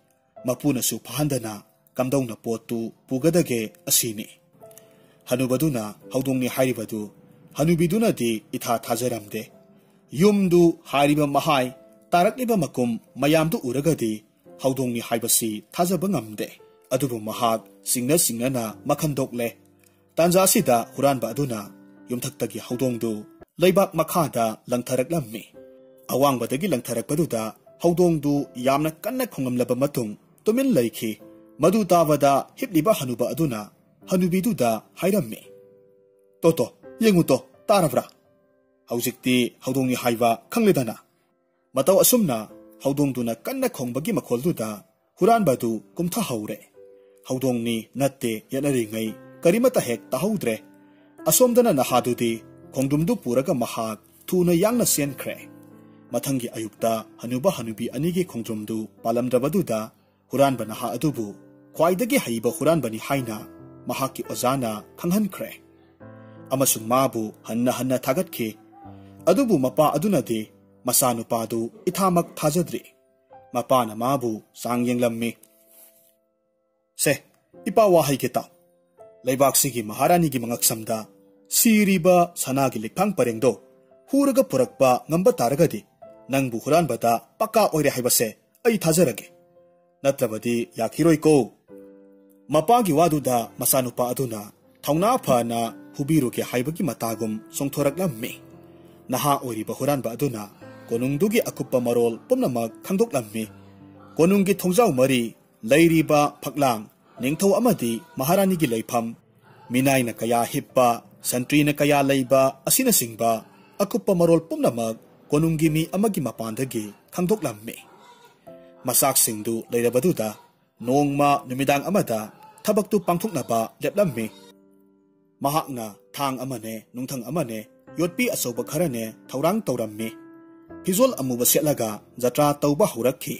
ꯃꯄꯨꯅꯁꯨ ꯐꯥꯍꯟꯗꯅ ꯀꯝꯗꯧꯅ ꯄꯣꯠꯇꯨ ꯄꯨꯒꯗꯒꯦ ꯑꯁꯤꯅꯤ꯫ ꯍꯅꯨꯕꯗꯨꯅ ꯍꯧꯗꯣꯡꯅꯤ ꯍꯥꯏꯔꯤꯕꯗꯨ ꯍꯅꯨꯕꯤꯗꯨꯅꯗꯤ ꯏꯊꯥ ꯊꯥꯖꯔꯝꯗꯦ꯫ ꯌꯨꯝꯗꯨ ꯍꯥꯏꯔꯤꯕ ꯃꯍꯥꯏ, ꯇꯥꯔꯛꯂꯤꯕ ꯃꯀꯨꯝ ꯃꯌꯥꯝꯗꯨ ꯎꯔꯒꯗꯤ ꯍꯧꯗꯣꯡꯅꯤ ꯍꯥꯏꯕꯁꯤ ꯊꯥꯖꯕ ꯉꯝꯗꯦ꯫ ꯑꯗꯨꯕꯨ ꯃꯍꯥꯛ ꯆꯤꯡꯅ ꯆꯤꯡꯅꯅ ꯃꯈꯟ ꯗꯣꯛꯂꯦ꯫ ꯇꯥꯟꯖꯥ ꯑꯁꯤꯗ ꯍꯨꯔꯥꯟꯕ ꯑꯗꯨꯅ ꯌꯨꯝꯊꯛꯇꯒꯤ ꯍꯧꯗꯣꯡꯗꯨ ꯂꯩꯕꯥꯛ ꯃꯈꯥꯗ ꯂꯪꯊꯔꯛꯂꯝꯃꯤ꯫ ꯑꯋꯥꯡꯕꯗꯒꯤ ꯂꯪꯊꯔꯛꯄꯗꯨꯗ ꯍꯧꯗꯣꯡꯗꯨ ꯌꯥꯝꯅ ꯀꯟꯅ ꯈꯣꯡꯂꯝꯂꯕ ꯃꯇꯨꯡ ꯇꯨꯃꯤꯟ ꯂꯩꯈꯤ꯫ ꯃꯗꯨ ꯇꯥꯕꯗ ꯍꯤꯞꯂꯤꯕ ꯍꯅꯨꯕ ꯑꯗꯨꯅ ꯍꯅꯨꯕꯤꯗꯨꯗ ꯍꯥꯏꯔꯝꯃꯤ, "ꯇꯣ ꯇꯣ, ꯌꯦꯡꯉꯨ ꯇꯣ, ꯇꯥꯔꯕ꯭ꯔꯥ? ꯍꯧꯖꯤꯛꯇꯤ ꯍꯧꯗꯣꯡꯅꯤ ꯍꯥꯏꯕ ꯈꯪꯂꯦꯗꯅ?" ꯃꯇꯧ ꯑꯁꯨꯝꯅ ꯍꯧꯗꯣꯡꯗꯨꯅ ꯀꯟꯅ ꯈꯣꯡꯕꯒꯤ ꯃꯈꯣꯜꯗꯨꯗ ꯍꯨꯔꯥꯟꯕꯗꯨ ꯀꯨꯝꯊꯍꯧꯔꯦ꯫ ꯍꯧꯗꯣꯡꯅꯤ ꯅꯠꯇꯦ ꯌꯦꯠꯅꯔꯤꯉꯩ ꯀꯔꯤꯃꯠꯇ ꯍꯦꯛ ꯇꯥꯍꯧꯗ꯭ꯔꯦ꯫ ꯑꯁꯣꯝꯗꯅ ꯅꯍꯥꯗꯨꯗꯤ ꯈꯣꯡꯗ꯭ꯔꯨꯝꯗꯨ ꯄꯨꯔꯒ ꯃꯍꯥꯛ ꯊꯨꯅ ꯌꯥꯡꯅ ꯆꯦꯟꯈ꯭ꯔꯦ꯫ ꯃꯊꯪꯒꯤ ꯑꯌꯨꯛꯇ ꯍꯅꯨꯕ ꯍꯅꯨꯕꯤ ꯑꯅꯤꯒꯤ ꯈꯣꯡꯗ꯭ꯔꯨꯝꯗꯨ ꯄꯥꯜꯂꯝꯗ꯭ꯔꯕꯗꯨꯗ ꯍꯨꯔꯥꯟꯕ ꯅꯍꯥ ꯑꯗꯨꯕꯨ ꯈ꯭ꯋꯥꯏꯗꯒꯤ ꯍꯩꯕ ꯍꯨꯔꯥꯟꯕꯅꯤ ꯍꯥꯏꯅ ꯃꯍꯥꯛꯀꯤ ꯑꯣꯖꯥꯅ ꯈꯪꯍꯟꯈ꯭ꯔꯦ꯫ ꯑꯃꯁꯨꯡ ꯃꯥꯕꯨ ꯍꯟꯅ ꯍꯟꯅ ꯊꯥꯒꯠꯈꯤ꯫ ꯑꯗꯨꯕꯨ ꯃꯄꯥ ꯑꯗꯨꯅꯗꯤ ꯃꯆꯥꯅꯨꯄꯥꯗꯨ ꯏꯊꯥꯃꯛ ꯊꯥꯖꯗ꯭ꯔꯤ꯫ ꯃꯄꯥꯅ ꯃꯥꯕꯨ ꯆꯥꯡ ꯌꯦꯡꯂꯝꯃꯤ꯫ "ꯁꯦ, ꯏꯄꯥ ꯋꯥ ꯍꯥꯏꯒꯦ ꯇꯥꯎ꯫ ꯂꯩꯕꯥꯛꯁꯤꯒꯤ ꯃꯍꯥꯔꯥꯅꯤꯒꯤ ꯃꯉꯛꯁꯝꯗ ꯁꯤꯔꯤꯕ ꯁꯅꯥꯒꯤ ꯂꯤꯛꯐꯥꯡ ꯄꯔꯦꯡꯗꯣ ꯍꯨꯔꯒ ꯄꯨꯔꯛꯄ ꯉꯝꯕ ꯇꯥꯔꯒꯗꯤ ꯅꯪꯕꯨ ꯍꯨꯔꯥꯟꯕꯗ ꯄꯀꯥ ꯑꯣꯏꯔꯦ ꯍꯥꯏꯕꯁꯦ ꯑꯩ ꯊꯥꯖꯔꯒꯦ꯫ ꯅꯠꯇ꯭ꯔꯕꯗꯤ ꯌꯥꯈꯤꯔꯣꯏꯀꯣ꯫" ꯃꯄꯥꯒꯤ ꯋꯥꯗꯨꯗ ꯃꯆꯥꯅꯨꯄꯥ ꯑꯗꯨꯅ ꯊꯧꯅꯥ ꯐꯅ ꯍꯨꯕꯤꯔꯨꯒꯦ ꯍꯥꯏꯕꯒꯤ ꯃꯇꯥꯒꯨꯝ ꯆꯣꯡꯊꯣꯔꯛꯂꯝꯃꯤ꯫ ꯅꯍꯥ ꯑꯣꯏꯔꯤꯕ ꯍꯨꯔꯥꯟꯕ ꯑꯗꯨꯅ ꯀꯣꯅꯨꯡꯗꯨꯒꯤ ꯑꯀꯨꯞꯄ ꯃꯔꯣꯜ ꯄꯨꯝꯅꯃꯛ ꯈꯪꯗꯣꯛꯂꯝꯃꯤ꯫ ꯀꯣꯅꯨꯡꯒꯤ ꯊꯣꯡꯖꯥꯎ ꯃꯔꯤ, ꯂꯩꯔꯤꯕ ꯐꯛꯂꯥꯡ, ꯅꯤꯡꯊꯧ ꯑꯃꯗꯤ ꯃꯍꯥꯔꯥꯅꯤꯒꯤ ꯂꯩꯐꯝ, ꯃꯤꯅꯥꯏꯅ ꯀꯌꯥ ꯍꯤꯞꯄ, ꯁꯟꯇ꯭ꯔꯤꯅ ꯀꯌꯥ ꯂꯩꯕ ꯑꯁꯤꯅꯆꯤꯡꯕ ꯑꯀꯨꯞꯄ ꯃꯔꯣꯜ ꯄꯨꯝꯅꯃꯛ ꯀꯣꯅꯨꯡꯒꯤ ꯃꯤ ꯑꯃꯒꯤ ꯃꯄꯥꯟꯗꯒꯤ ꯈꯪꯗꯣꯛꯂꯝꯃꯤ꯫ ꯃꯆꯥꯛꯁꯤꯡꯗꯨ ꯂꯩꯔꯕꯗꯨꯗ ꯅꯣꯡꯃ ꯅꯨꯃꯤꯗꯥꯡ ꯑꯃꯗ ꯊꯕꯛꯇꯨ ꯄꯥꯡꯊꯣꯛꯅꯕ ꯂꯦꯞꯂꯝꯃꯤ꯫ ꯃꯍꯥꯛꯅ ꯊꯥꯡ ꯑꯃꯅꯦ, ꯅꯨꯡꯊꯪ ꯑꯃꯅꯦ, ꯌꯣꯠꯄꯤ ꯑꯆꯧꯕ ꯈꯔꯅꯦ ꯊꯧꯔꯥꯡ ꯇꯧꯔꯝꯃꯤ꯫ ꯐꯤꯖꯣꯜ ꯑꯃꯨꯕ ꯁꯦꯠꯂꯒ ꯖꯇ꯭ꯔꯥ ꯇꯧꯕ ꯍꯧꯔꯛꯈꯤ꯫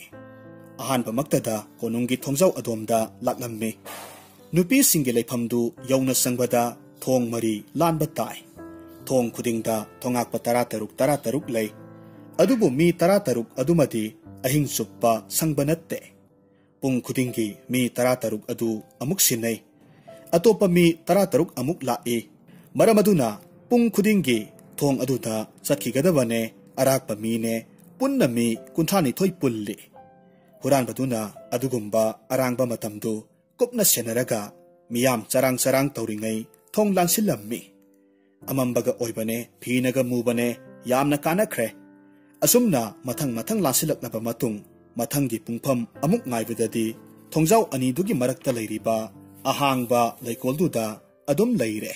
ꯑꯍꯥꯟꯕꯃꯛꯇꯗ ꯀꯣꯅꯨꯡꯒꯤ ꯊꯣꯡꯖꯥꯎ ꯑꯗꯣꯝꯗ ꯂꯥꯛꯂꯝꯃꯤ꯫ ꯅꯨꯄꯤꯁꯤꯡꯒꯤ ꯂꯩꯐꯝꯗꯨ ꯌꯧꯅ ꯆꯪꯕꯗ ꯊꯣꯡ ꯃꯔꯤ ꯂꯥꯟꯕ ꯇꯥꯏ꯫ ꯊꯣꯡ ꯈꯨꯗꯤꯡꯗ ꯊꯣꯉꯥꯛꯄ ꯇꯔꯥꯇꯔꯨꯛ ꯇꯔꯥꯇꯔꯨꯛ ꯂꯩ꯫ ꯑꯗꯨꯕꯨ ꯃꯤ ꯇꯔꯥꯇꯔꯨꯛ ꯑꯗꯨꯃꯗꯤ ꯑꯍꯤꯡ ꯆꯨꯞꯄ ꯁꯪꯕ ꯅꯠꯇꯦ꯫ ꯄꯨꯡ ꯈꯨꯗꯤꯡꯒꯤ ꯃꯤ ꯇꯔꯥꯇꯔꯨꯛ ꯑꯗꯨ ꯑꯃꯨꯛ ꯁꯤꯟꯅꯩ꯫ ꯑꯇꯣꯞꯄ ꯃꯤ ꯇꯔꯥꯇꯔꯨꯛ ꯑꯃꯨꯛ ꯂꯥꯛꯏ꯫ ꯃꯔꯝ ꯑꯗꯨꯅ ꯄꯨꯡ ꯈꯨꯗꯤꯡꯒꯤ ꯊꯣꯡ ꯑꯗꯨꯗ ꯆꯠꯈꯤꯒꯗꯕꯅꯦ, ꯑꯔꯥꯛꯄ ꯃꯤꯅꯦ, ꯄꯨꯟꯅ ꯃꯤ ꯀꯨꯟꯊ꯭ꯔꯥꯅꯤꯊꯣꯏ ꯄꯨꯜꯂꯤ꯫ ꯍꯨꯔꯥꯟꯕꯗꯨꯅ ꯑꯗꯨꯒꯨꯝꯕ ꯑꯔꯥꯡꯕ ꯃꯇꯝꯗꯨ ꯀꯨꯞꯅ ꯁꯦꯟꯅꯔꯒ ꯃꯤꯌꯥꯝ ꯆꯔꯥꯡ ꯆꯔꯥꯡ ꯇꯧꯔꯤꯉꯩ ꯊꯣꯡ ꯂꯥꯟꯁꯤꯜꯂꯝꯃꯤ꯫ ꯑꯃꯝꯕꯒ ꯑꯣꯏꯕꯅꯦ, ꯐꯤꯅꯒ ꯃꯨꯕꯅꯦ, ꯌꯥꯝꯅ ꯀꯥꯟꯅꯈ꯭ꯔꯦ꯫ ꯑꯁꯨꯝꯅ ꯃꯊꯪ ꯃꯊꯪ ꯂꯥꯟꯁꯤꯜꯂꯛꯂꯕ ꯃꯇꯨꯡ, ꯃꯊꯪꯒꯤ ꯄꯨꯡꯐꯝ ꯑꯃꯨꯛ ꯉꯥꯏꯕꯗꯗꯤ ꯊꯣꯡꯖꯥꯎ ꯑꯅꯤꯗꯨꯒꯤ ꯃꯔꯛꯇ ꯂꯩꯔꯤꯕ ꯑꯍꯥꯡꯕ ꯂꯩꯀꯣꯜꯗꯨꯗ ꯑꯗꯨꯝ ꯂꯩꯔꯦ꯫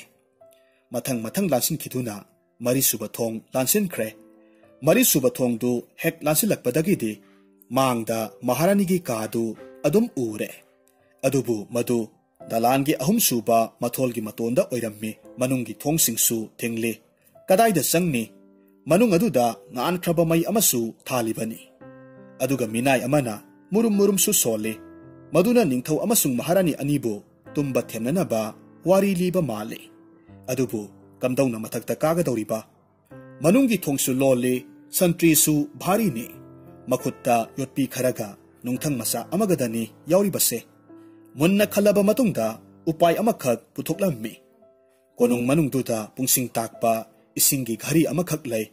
ꯃꯊꯪ ꯃꯊꯪ ꯂꯥꯟꯁꯤꯟꯈꯤꯗꯨꯅ ꯃꯔꯤꯁꯨꯕ ꯊꯣꯡ ꯂꯥꯟꯁꯤꯟꯈ꯭ꯔꯦ꯫ ꯃꯔꯤꯁꯨꯕ ꯊꯣꯡꯗꯨ ꯍꯦꯛ ꯂꯥꯟꯁꯤꯜꯂꯛꯄꯗꯒꯤꯗꯤ ꯃꯥꯡꯗ ꯃꯍꯥꯔꯥꯅꯤꯒꯤ ꯀꯥꯗꯨ ꯑꯗꯨꯝ ꯎꯔꯦ꯫ ꯑꯗꯨꯕꯨ ꯃꯗꯨ ꯗꯂꯥꯟꯒꯤ ꯑꯍꯨꯝꯁꯨꯕ ꯃꯊꯣꯜꯒꯤ ꯃꯇꯣꯟꯗ ꯑꯣꯏꯔꯝꯃꯤ꯫ ꯃꯅꯨꯡꯒꯤ ꯊꯣꯡꯁꯤꯡꯁꯨ ꯊꯤꯡꯂꯤ꯫ ꯀꯗꯥꯏꯗ ꯆꯪꯅꯤ? ꯃꯅꯨꯡ ꯑꯗꯨꯗ ꯉꯥꯟꯈ꯭ꯔꯕ ꯃꯩ ꯑꯃꯁꯨ ꯊꯥꯜꯂꯤꯕꯅꯤ꯫ ꯑꯗꯨꯒ ꯃꯤꯅꯥꯏ ꯑꯃꯅ ꯃꯨꯔꯨꯝ ꯃꯨꯔꯨꯝꯁꯨ ꯁꯣꯜꯂꯤ꯫ ꯃꯗꯨꯅ ꯅꯤꯡꯊꯧ ꯑꯃꯁꯨꯡ ꯃꯍꯥꯔꯥꯅꯤ ꯑꯅꯤꯕꯨ ꯇꯨꯝꯕ ꯊꯦꯝꯅꯅꯕ ꯋꯥꯔꯤ ꯂꯤꯕ ꯃꯥꯜꯂꯤ꯫ ꯑꯗꯨꯕꯨ ꯀꯝꯗꯧꯅ ꯃꯊꯛꯇ ꯀꯥꯒꯗꯧꯔꯤꯕ? ꯃꯅꯨꯡꯒꯤ ꯊꯣꯡꯁꯨ ꯂꯣꯜꯂꯤ, ꯁꯟꯇ꯭ꯔꯤꯁꯨ ꯚꯥꯔꯤꯅꯤ꯫ ꯃꯈꯨꯠꯇ ꯌꯣꯠꯄꯤ ꯈꯔꯒ ꯅꯨꯡꯊꯪ ꯃꯆꯥ ꯑꯃꯒꯗꯅꯤ ꯌꯥꯎꯔꯤꯕꯁꯦ꯫ ꯃꯨꯟꯅ ꯈꯜꯂꯕ ꯃꯇꯨꯡꯗ ꯎꯄꯥꯏ ꯑꯃꯈꯛ ꯄꯨꯊꯣꯛꯂꯝꯃꯤ꯫ ꯀꯣꯅꯨꯡ ꯃꯅꯨꯡꯗꯨꯗ ꯄꯨꯡꯁꯤꯡ ꯇꯥꯛꯄ ꯏꯁꯤꯡꯒꯤ ꯘꯔꯤ ꯑꯃꯈꯛ ꯂꯩ꯫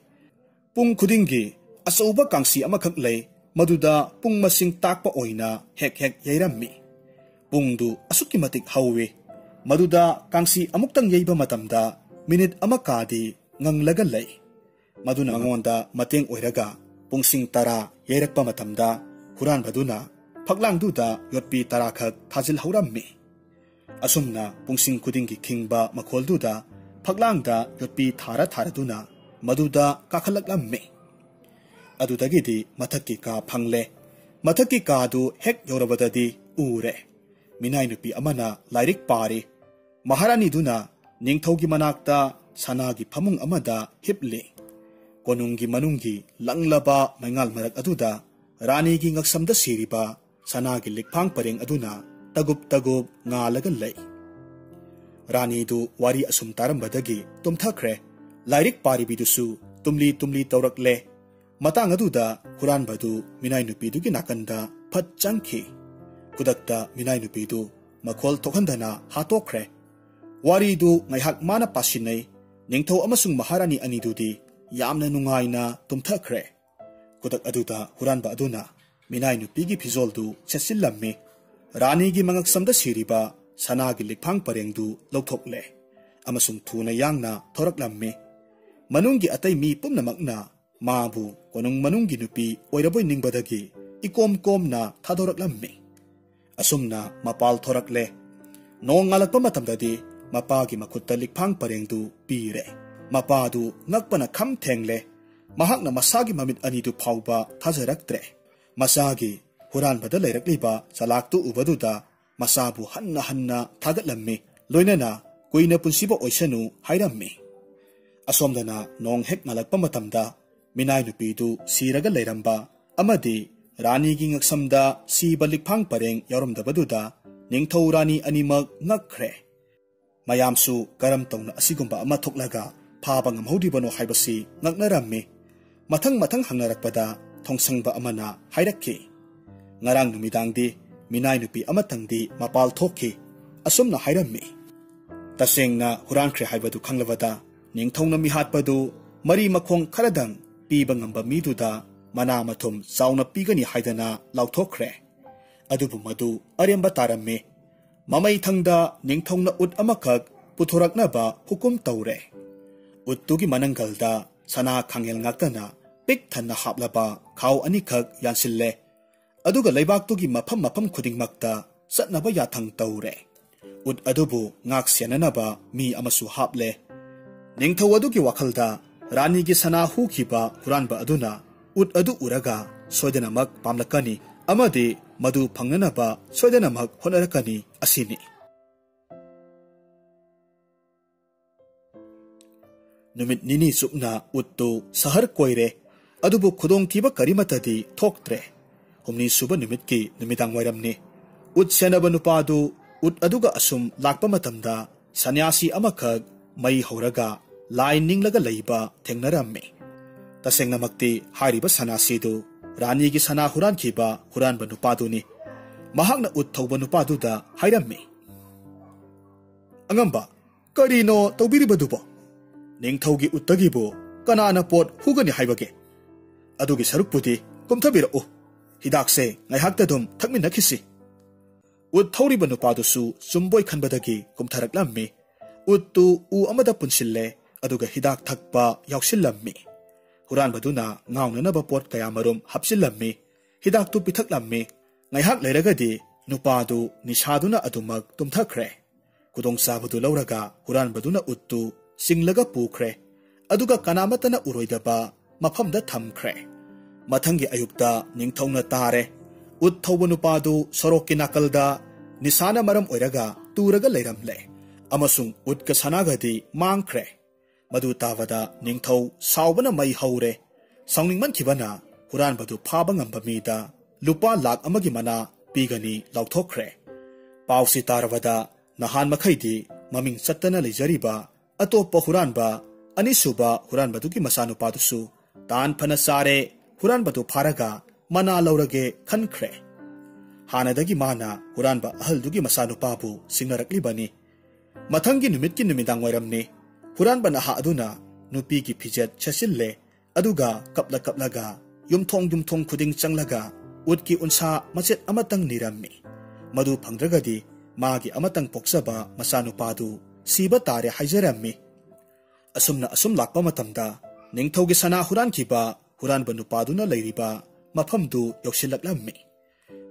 ꯄꯨꯡ ꯈꯨꯗꯤꯡꯒꯤ ꯑꯆꯧꯕ ꯀꯥꯡꯁꯤ ꯑꯃꯈꯛ ꯂꯩ, ꯃꯗꯨꯗ ꯄꯨꯡ ꯃꯁꯤꯡ ꯇꯥꯛꯄ ꯑꯣꯏꯅ ꯍꯦꯛ ꯍꯦꯛ ꯌꯩꯔꯝꯃꯤ꯫ ꯄꯨꯡꯗꯨ ꯑꯁꯨꯛꯀꯤ ꯃꯇꯤꯛ ꯍꯧꯏ, ꯃꯗꯨꯗ ꯀꯥꯡꯁꯤ ꯑꯃꯨꯛꯇꯪ ꯌꯩꯕ ꯃꯇꯝꯗ ꯃꯤꯅꯤꯠ ꯑꯃ ꯀꯥꯗꯤ ꯉꯪꯂꯒ ꯂꯩ꯫ ꯃꯗꯨꯅ ꯃꯉꯣꯟꯗ ꯃꯇꯦꯡ ꯑꯣꯏꯔꯒ ꯄꯨꯡꯁꯤꯡ ꯇꯔꯥ ꯌꯩꯔꯛꯄ ꯃꯇꯝꯗ ꯍꯨꯔꯥꯟꯕꯗꯨꯅ ꯐꯛꯂꯥꯡꯗꯨꯗ ꯌꯣꯠꯄꯤ ꯇꯔꯥꯈꯛ ꯊꯥꯖꯤꯜꯍꯧꯔꯝꯃꯤ꯫ ꯑꯁꯨꯝꯅ ꯄꯨꯡꯁꯤꯡ ꯈꯨꯗꯤꯡꯒꯤ ꯈꯤꯡꯕ ꯃꯈꯣꯜꯗꯨꯗ ꯐꯛꯂꯥꯡꯗ ꯌꯣꯠꯄꯤ ꯊꯥꯔ ꯊꯥꯔꯗꯨꯅ ꯃꯗꯨꯗ ꯀꯥꯈꯠꯂꯛꯂꯝꯃꯤ꯫ ꯑꯗꯨꯗꯒꯤꯗꯤ ꯃꯊꯛꯀꯤ ꯀꯥ ꯐꯪꯂꯦ꯫ ꯃꯊꯛꯀꯤ ꯀꯥꯗꯨ ꯍꯦꯛ ꯌꯧꯔꯕꯗꯗꯤ ꯎꯔꯦ꯫ ꯃꯤꯅꯥꯏ ꯅꯨꯄꯤ ꯑꯃꯅ ꯂꯥꯏꯔꯤꯛ ꯄꯥꯔꯤ꯫ ꯃꯍꯥꯔꯥꯅꯤꯗꯨꯅ ꯅꯤꯡꯊꯧꯒꯤ ꯃꯅꯥꯛꯇ ꯁꯅꯥꯒꯤ ꯐꯃꯨꯡ ꯑꯃꯗ ꯍꯤꯞꯂꯤ꯫ ꯀꯣꯅꯨꯡꯒꯤ ꯃꯅꯨꯡꯒꯤ ꯂꯪꯂꯕ ꯃꯩꯉꯥꯜ ꯃꯔꯛ ꯑꯗꯨꯗ ꯔꯥꯅꯤꯒꯤ ꯉꯛꯁꯝꯗ ꯁꯤꯔꯤꯕ ꯁꯅꯥꯒꯤ ꯂꯤꯛꯐꯥꯡ ꯄꯔꯦꯡ ꯑꯗꯨꯅ ꯇꯒꯨꯞ ꯇꯒꯨꯞ ꯉꯥꯜꯂꯒ ꯂꯩ꯫ ꯔꯥꯅꯤꯗꯨ ꯋꯥꯔꯤ ꯑꯁꯨꯝ ꯇꯥꯔꯝꯕꯗꯒꯤ ꯇꯨꯝꯊꯈ꯭ꯔꯦ꯫ ꯂꯥꯏꯔꯤꯛ ꯄꯥꯔꯤꯕꯤꯗꯨꯁꯨ ꯇꯨꯝꯂꯤ ꯇꯨꯝꯂꯤ ꯇꯧꯔꯛꯂꯦ꯫ ꯃꯇꯥꯡ ꯑꯗꯨꯗ ꯍꯨꯔꯥꯟꯕꯗꯨ ꯃꯤꯅꯥꯏ ꯅꯨꯄꯤꯗꯨꯒꯤ ꯅꯥꯀꯟꯗ ꯐꯠ ꯆꯪꯈꯤ꯫ ꯈꯨꯗꯛꯇ ꯃꯤꯅꯥꯏ ꯅꯨꯄꯤꯗꯨ ꯃꯈꯣꯜ ꯊꯣꯛꯍꯟꯗꯅ ꯍꯥꯠꯇꯣꯛꯈ꯭ꯔꯦ꯫ ꯋꯥꯔꯤꯗꯨ ꯉꯥꯏꯍꯥꯛ ꯃꯥꯅ ꯄꯥꯁꯤꯟꯅꯩ꯫ ꯅꯤꯡꯊꯧ ꯑꯃꯁꯨꯡ ꯃꯍꯥꯔꯥꯅꯤ ꯑꯅꯤꯗꯨꯗꯤ ꯌꯥꯝꯅ ꯅꯨꯡꯉꯥꯏꯅ ꯇꯨꯝꯊꯈ꯭ꯔꯦ꯫ ꯈꯨꯗꯛ ꯑꯗꯨꯗ ꯍꯨꯔꯥꯟꯕ ꯑꯗꯨꯅ ꯃꯤꯅꯥꯏ ꯅꯨꯄꯤꯒꯤ ꯐꯤꯖꯣꯜꯗꯨ ꯁꯦꯠꯆꯤꯜꯂꯝꯃꯤ꯫ ꯔꯥꯅꯤꯒꯤ ꯃꯉꯛꯁꯝꯗ ꯁꯤꯔꯤꯕ ꯁꯅꯥꯒꯤ ꯂꯤꯛꯐꯥꯡ ꯄꯔꯦꯡꯗꯨ ꯂꯧꯊꯣꯛꯂꯦ ꯑꯃꯁꯨꯡ ꯊꯨꯅ ꯌꯥꯡꯅ ꯊꯣꯔꯛꯂꯝꯃꯤ꯫ ꯃꯅꯨꯡꯒꯤ ꯑꯇꯩ ꯃꯤ ꯄꯨꯝꯅꯃꯛꯅ ꯃꯥꯕꯨ ꯀꯣꯅꯨꯡ ꯃꯅꯨꯡꯒꯤ ꯅꯨꯄꯤ ꯑꯣꯏꯔꯕꯣꯏ ꯅꯤꯡꯕꯗꯒꯤ ꯏꯀꯣꯝ ꯀꯣꯝꯅ ꯊꯥꯗꯣꯔꯛꯂꯝꯃꯤ꯫ ꯑꯁꯨꯝꯅ ꯃꯄꯥꯜ ꯊꯣꯔꯛꯂꯦ꯫ ꯅꯣꯡ ꯉꯥꯜꯂꯛꯄ ꯃꯇꯝꯗꯗꯤ ꯃꯄꯥꯒꯤ ꯃꯈꯨꯠꯇ ꯂꯤꯛꯐꯥꯡ ꯄꯔꯦꯡꯗꯨ ꯄꯤꯔꯦ꯫ ꯃꯄꯥꯗꯨ ꯉꯛꯄꯅ ꯈꯝ ꯊꯦꯡꯂꯦ꯫ ꯃꯍꯥꯛꯅ ꯃꯁꯥꯒꯤ ꯃꯃꯤꯠ ꯑꯅꯤꯗꯨ ꯐꯥꯎꯕ ꯊꯥꯖꯔꯛꯇ꯭ꯔꯦ꯫ ꯃꯆꯥꯒꯤ ꯍꯨꯔꯥꯟꯕꯗ ꯂꯩꯔꯛꯂꯤꯕ ꯆꯂꯥꯛꯇꯨ ꯎꯕꯗꯨꯗ ꯃꯆꯥꯕꯨ ꯍꯟꯅ ꯍꯟꯅ ꯊꯥꯒꯠꯂꯝꯃꯤ꯫ ꯂꯣꯏꯅꯅ ꯀꯨꯏꯅ ꯄꯨꯟꯁꯤꯕ ꯑꯣꯏꯁꯅꯨ ꯍꯥꯏꯔꯝꯃꯤ꯫ ꯑꯁꯣꯝꯗꯅ ꯅꯣꯡ ꯍꯦꯛ ꯉꯥꯜꯂꯛꯄ ꯃꯇꯝꯗ ꯃꯤꯅꯥꯏ ꯅꯨꯄꯤꯗꯨ ꯁꯤꯔꯒ ꯂꯩꯔꯝꯕ ꯑꯃꯗꯤ ꯔꯥꯅꯤꯒꯤ ꯉꯛꯁꯝꯗ ꯁꯤꯕ ꯂꯤꯛꯐꯥꯡ ꯄꯔꯦꯡ ꯌꯥꯎꯔꯝꯗꯕꯗꯨꯗ ꯅꯤꯡꯊꯧ ꯔꯥꯅꯤ ꯑꯅꯤꯃꯛ ꯉꯛꯈ꯭ꯔꯦ꯫ ꯃꯌꯥꯝꯁꯨ ꯀꯔꯝ ꯇꯧꯅ ꯑꯁꯤꯒꯨꯝꯕ ꯑꯃ ꯊꯣꯛꯂꯒ ꯐꯥꯕ ꯉꯝꯍꯧꯔꯤꯕꯅꯣ ꯍꯥꯏꯕꯁꯤ ꯉꯛꯅꯔꯝꯃꯤ꯫ ꯃꯊꯪ ꯃꯊꯪ ꯍꯪꯅꯔꯛꯄꯗ ꯊꯣꯡꯁꯪꯕ ꯑꯃꯅ ꯍꯥꯏꯔꯛꯈꯤ, "ꯉꯔꯥꯡ ꯅꯨꯃꯤꯗꯥꯡꯗꯤ ꯃꯤꯅꯥꯏ ꯅꯨꯄꯤ ꯑꯃꯇꯪꯗꯤ ꯃꯄꯥꯜ ꯊꯣꯛꯈꯤ"꯫ ꯑꯁꯨꯝꯅ ꯍꯥꯏꯔꯝꯃꯤ꯫ ꯇꯁꯦꯡꯅ ꯍꯨꯔꯥꯟꯈ꯭ꯔꯦ ꯍꯥꯏꯕꯗꯨ ꯈꯪꯂꯕꯗ ꯅꯤꯡꯊꯧꯅ ꯃꯤꯍꯥꯠꯄꯗꯨ ꯃꯔꯤ ꯃꯈꯣꯡ ꯈꯔꯗꯪ ꯄꯤꯕ ꯉꯝꯕ ꯃꯤꯗꯨꯗ ꯃꯅꯥ ꯃꯊꯨꯝ ꯆꯥꯎꯅ ꯄꯤꯒꯅꯤ ꯍꯥꯏꯗꯅ ꯂꯥꯎꯊꯣꯛꯈ꯭ꯔꯦ꯫ ꯑꯗꯨꯕꯨ ꯃꯗꯨ ꯑꯔꯦꯝꯕ ꯇꯥꯔꯝꯃꯤ꯫ ꯃꯃꯩꯊꯪꯗ ꯅꯤꯡꯊꯧꯅ ꯎꯠ ꯑꯃꯈꯛ ꯄꯨꯊꯣꯔꯛꯅꯕ ꯍꯨꯀꯨꯝ ꯇꯧꯔꯦ꯫ ꯎꯠꯇꯨꯒꯤ ꯃꯅꯪꯒꯜꯗ ꯁꯅꯥ ꯈꯥꯡꯉꯦꯜ ꯉꯥꯛꯇꯅ ꯄꯤꯛ ꯊꯟꯅ ꯍꯥꯞꯂꯕ ꯈꯥꯎ ꯑꯅꯤꯈꯛ ꯌꯥꯟꯁꯤꯜꯂꯦ꯫ ꯑꯗꯨꯒ ꯂꯩꯕꯥꯛꯇꯨꯒꯤ ꯃꯐꯝ ꯃꯐꯝ ꯈꯨꯗꯤꯡꯃꯛꯇ ꯆꯠꯅꯕ ꯌꯥꯊꯪ ꯇꯧꯔꯦ꯫ ꯎꯠ ꯑꯗꯨꯕꯨ ꯉꯥꯛ ꯁꯦꯟꯅꯅꯕ ꯃꯤ ꯑꯃꯁꯨ ꯍꯥꯞꯂꯦ꯫ ꯅꯤꯡꯊꯧ ꯑꯗꯨꯒꯤ ꯋꯥꯈꯜꯗ ꯔꯥꯅꯤꯒꯤ ꯁꯅꯥ ꯍꯨꯈꯤꯕ ꯍꯨꯔꯥꯟꯕ ꯑꯗꯨꯅ ꯎꯠ ꯑꯗꯨ ꯎꯔꯒ ꯁꯣꯏꯗꯅꯃꯛ ꯄꯥꯝꯂꯛꯀꯅꯤ ꯑꯃꯗꯤ ꯃꯗꯨ ꯐꯪꯅꯅꯕ ꯁꯣꯏꯗꯅꯃꯛ ꯍꯣꯠꯅꯔꯛꯀꯅꯤ ꯑꯁꯤꯅꯤ꯫ ꯅꯨꯃꯤꯠ ꯅꯤꯅꯤ ꯆꯨꯞꯅ ꯎꯠꯇꯨ ꯁꯍꯔ ꯀꯣꯏꯔꯦ, ꯑꯗꯨꯕꯨ ꯈꯨꯗꯣꯡꯊꯤꯕ ꯀꯔꯤꯃꯠꯇꯗꯤ ꯊꯣꯛꯇ꯭ꯔꯦ꯫ ꯍꯨꯝꯅꯤ ꯁꯨꯕ ꯅꯨꯃꯤꯠꯀꯤ ꯅꯨꯃꯤꯗꯥꯡ ꯋꯥꯏꯔꯝꯅꯤ꯫ ꯎꯠ ꯁꯦꯟꯅꯕ ꯅꯨꯄꯥꯗꯨ ꯎꯠ ꯑꯗꯨꯒ ꯑꯁꯨꯝ ꯂꯥꯛꯄ ꯃꯇꯝꯗ ꯁꯟꯌꯥꯁꯤ ꯑꯃꯈꯛ ꯃꯩ ꯍꯧꯔꯒ ꯂꯥꯏ ꯅꯤꯡꯂꯒ ꯂꯩꯕ ꯊꯦꯡꯅꯔꯝꯃꯤ꯫ ꯇꯁꯦꯡꯅꯃꯛꯇꯤ ꯍꯥꯏꯔꯤꯕ ꯁꯅꯥꯁꯤꯗꯨ ꯔꯥꯅꯤꯒꯤ ꯁꯅꯥ ꯍꯨꯔꯥꯟꯈꯤꯕ ꯍꯨꯔꯥꯟꯕ ꯅꯨꯄꯥꯗꯨꯅꯤ꯫ ꯃꯍꯥꯛꯅ ꯎꯠ ꯊꯧꯕ ꯅꯨꯄꯥꯗꯨꯗ ꯍꯥꯏꯔꯝꯃꯤ, "ꯑꯉꯝꯕ, ꯀꯔꯤꯅꯣ ꯇꯧꯕꯤꯔꯤꯕꯗꯨꯕꯣ? ꯅꯤꯡꯊꯧꯒꯤ ꯎꯠꯇꯒꯤꯕꯨ ꯀꯅꯥꯅ ꯄꯣꯠ ꯍꯨꯒꯅꯤ ꯍꯥꯏꯕꯒꯦ? ꯑꯗꯨꯒꯤ ꯁꯔꯨꯛꯄꯨꯗꯤ ꯀꯨꯝꯊꯕꯤꯔꯛꯎ꯫ ꯍꯤꯗꯥꯛꯁꯦ ꯉꯥꯏꯍꯥꯛꯇ ꯑꯗꯨꯝ ꯊꯛꯃꯤꯟꯅꯈꯤꯁꯤ꯫" ꯎꯠ ꯊꯧꯔꯤꯕ ꯅꯨꯄꯥꯗꯨꯁꯨ ꯆꯨꯝꯕꯣꯏ ꯈꯟꯕꯗꯒꯤ ꯀꯨꯝꯊꯔꯛꯂꯝꯃꯤ꯫ ꯎꯠꯇꯨ ꯎ ꯑꯃꯗ ꯄꯨꯟꯁꯤꯜꯂꯦ, ꯑꯗꯨꯒ ꯍꯤꯗꯥꯛ ꯊꯛꯄ ꯌꯥꯎꯁꯤꯜꯂꯝꯃꯤ꯫ ꯍꯨꯔꯥꯟꯕꯗꯨꯅ ꯉꯥꯎꯅꯅꯕ ꯄꯣꯠ ꯀꯌꯥꯃꯔꯨꯝ ꯍꯥꯞꯆꯤꯜꯂꯝꯃꯤ꯫ ꯍꯤꯗꯥꯛꯇꯨ ꯄꯤꯊꯛꯂꯝꯃꯤ꯫ ꯉꯥꯏꯍꯥꯛ ꯂꯩꯔꯒꯗꯤ ꯅꯨꯄꯥꯗꯨ ꯅꯤꯁꯥꯗꯨꯅ ꯑꯗꯨꯃꯛ ꯇꯨꯝꯊꯈ꯭ꯔꯦ꯫ ꯈꯨꯗꯣꯡꯆꯥꯕꯗꯨ ꯂꯧꯔꯒ ꯍꯨꯔꯥꯟꯕꯗꯨꯅ ꯎꯠꯇꯨ ꯆꯤꯡꯂꯒ ꯄꯨꯈ꯭ꯔꯦ꯫ ꯑꯗꯨꯒ ꯀꯅꯥꯃꯠꯇꯅ ꯎꯔꯣꯏꯗꯕ ꯃꯐꯝꯗ ꯊꯝꯈ꯭ꯔꯦ꯫ ꯃꯊꯪꯒꯤ ꯑꯌꯨꯛꯇ ꯅꯤꯡꯊꯧꯅ ꯇꯥꯔꯦ꯫ ꯎꯠ ꯊꯧꯕ ꯅꯨꯄꯥꯗꯨ ꯁꯣꯔꯣꯛꯀꯤ ꯅꯥꯀꯜꯗ ꯅꯤꯁꯥꯅ ꯃꯔꯝ ꯑꯣꯏꯔꯒ ꯇꯨꯔꯒ ꯂꯩꯔꯝꯂꯦ ꯑꯃꯁꯨꯡ ꯎꯠꯀ ꯁꯅꯥꯒꯗꯤ ꯃꯥꯡꯈ꯭ꯔꯦ꯫ ꯃꯗꯨ ꯇꯥꯕꯗ ꯅꯤꯡꯊꯧ ꯁꯥꯎꯕꯅ ꯃꯩ ꯍꯧꯔꯦ꯫ ꯁꯥꯎꯅꯤꯡꯃꯟꯈꯤꯕꯅ ꯍꯨꯔꯥꯟꯕꯗꯨ ꯐꯥꯕ ꯉꯝꯕ ꯃꯤꯗ ꯂꯨꯄꯥ ꯂꯥꯈ ꯑꯃꯒꯤ ꯃꯅꯥ ꯄꯤꯒꯅꯤ ꯂꯥꯎꯊꯣꯛꯈ꯭ꯔꯦ꯫ ꯄꯥꯎꯁꯤ ꯇꯥꯔꯕꯗ ꯅꯍꯥꯟ ꯃꯈꯩꯗꯤ ꯃꯃꯤꯡ ꯆꯠꯇꯅ ꯂꯩꯖꯔꯤꯕ ꯑꯇꯣꯞꯄ ꯍꯨꯔꯥꯟꯕ, ꯑꯅꯤꯁꯨꯕ ꯍꯨꯔꯥꯟꯕꯗꯨꯒꯤ ꯃꯆꯥꯅꯨꯄꯥꯗꯨꯁꯨ ꯇꯥꯟ ꯐꯅ ꯆꯥꯔꯦ, ꯍꯨꯔꯥꯟꯕꯗꯨ ꯐꯥꯔꯒ ꯃꯅꯥ ꯂꯧꯔꯒꯦ ꯈꯟꯈ꯭ꯔꯦ꯫ ꯍꯥꯟꯅꯗꯒꯤ ꯃꯥꯅ ꯍꯨꯔꯥꯟꯕ ꯑꯍꯜꯗꯨꯒꯤ ꯃꯆꯥꯅꯨꯄꯥꯕꯨ ꯁꯤꯡꯅꯔꯛꯂꯤꯕꯅꯤ꯫ ꯃꯊꯪꯒꯤ ꯅꯨꯃꯤꯠꯀꯤ ꯅꯨꯃꯤꯗꯥꯡ ꯋꯥꯏꯔꯝꯅꯤ꯫ ꯍꯨꯔꯥꯟꯕ ꯅꯍꯥ ꯑꯗꯨꯅ ꯅꯨꯄꯤꯒꯤ ꯐꯤꯖꯦꯠ ꯁꯦꯠꯆꯤꯜꯂꯦ, ꯑꯗꯨꯒ ꯀꯞꯂ ꯀꯞꯂꯒ ꯌꯨꯝꯊꯣꯡ ꯌꯨꯝꯊꯣꯡ ꯈꯨꯗꯤꯡ ꯆꯪꯂꯒ ꯎꯠꯀꯤ ꯎꯟꯁꯥ ꯃꯆꯦꯠ ꯑꯃꯇꯪ ꯅꯤꯔꯝꯃꯤ꯫ ꯃꯗꯨ ꯐꯪꯗ꯭ꯔꯒꯗꯤ ꯃꯥꯒꯤ ꯑꯃꯇꯪ ꯄꯣꯛꯆꯕ ꯃꯆꯥꯅꯨꯄꯥꯗꯨ ꯁꯤꯕ ꯇꯥꯔꯦ ꯍꯥꯏꯖꯔꯝꯃꯤ꯫ ꯑꯁꯨꯝꯅ ꯑꯁꯨꯝ ꯂꯥꯛꯄ ꯃꯇꯝꯗ ꯅꯤꯡꯊꯧꯒꯤ ꯁꯅꯥ ꯍꯨꯔꯥꯟꯈꯤꯕ ꯍꯨꯔꯥꯟꯕ ꯅꯨꯄꯥꯗꯨꯅ ꯂꯩꯔꯤꯕ ꯃꯐꯝꯗꯨ ꯌꯧꯁꯤꯜꯂꯛꯂꯝꯃꯤ꯫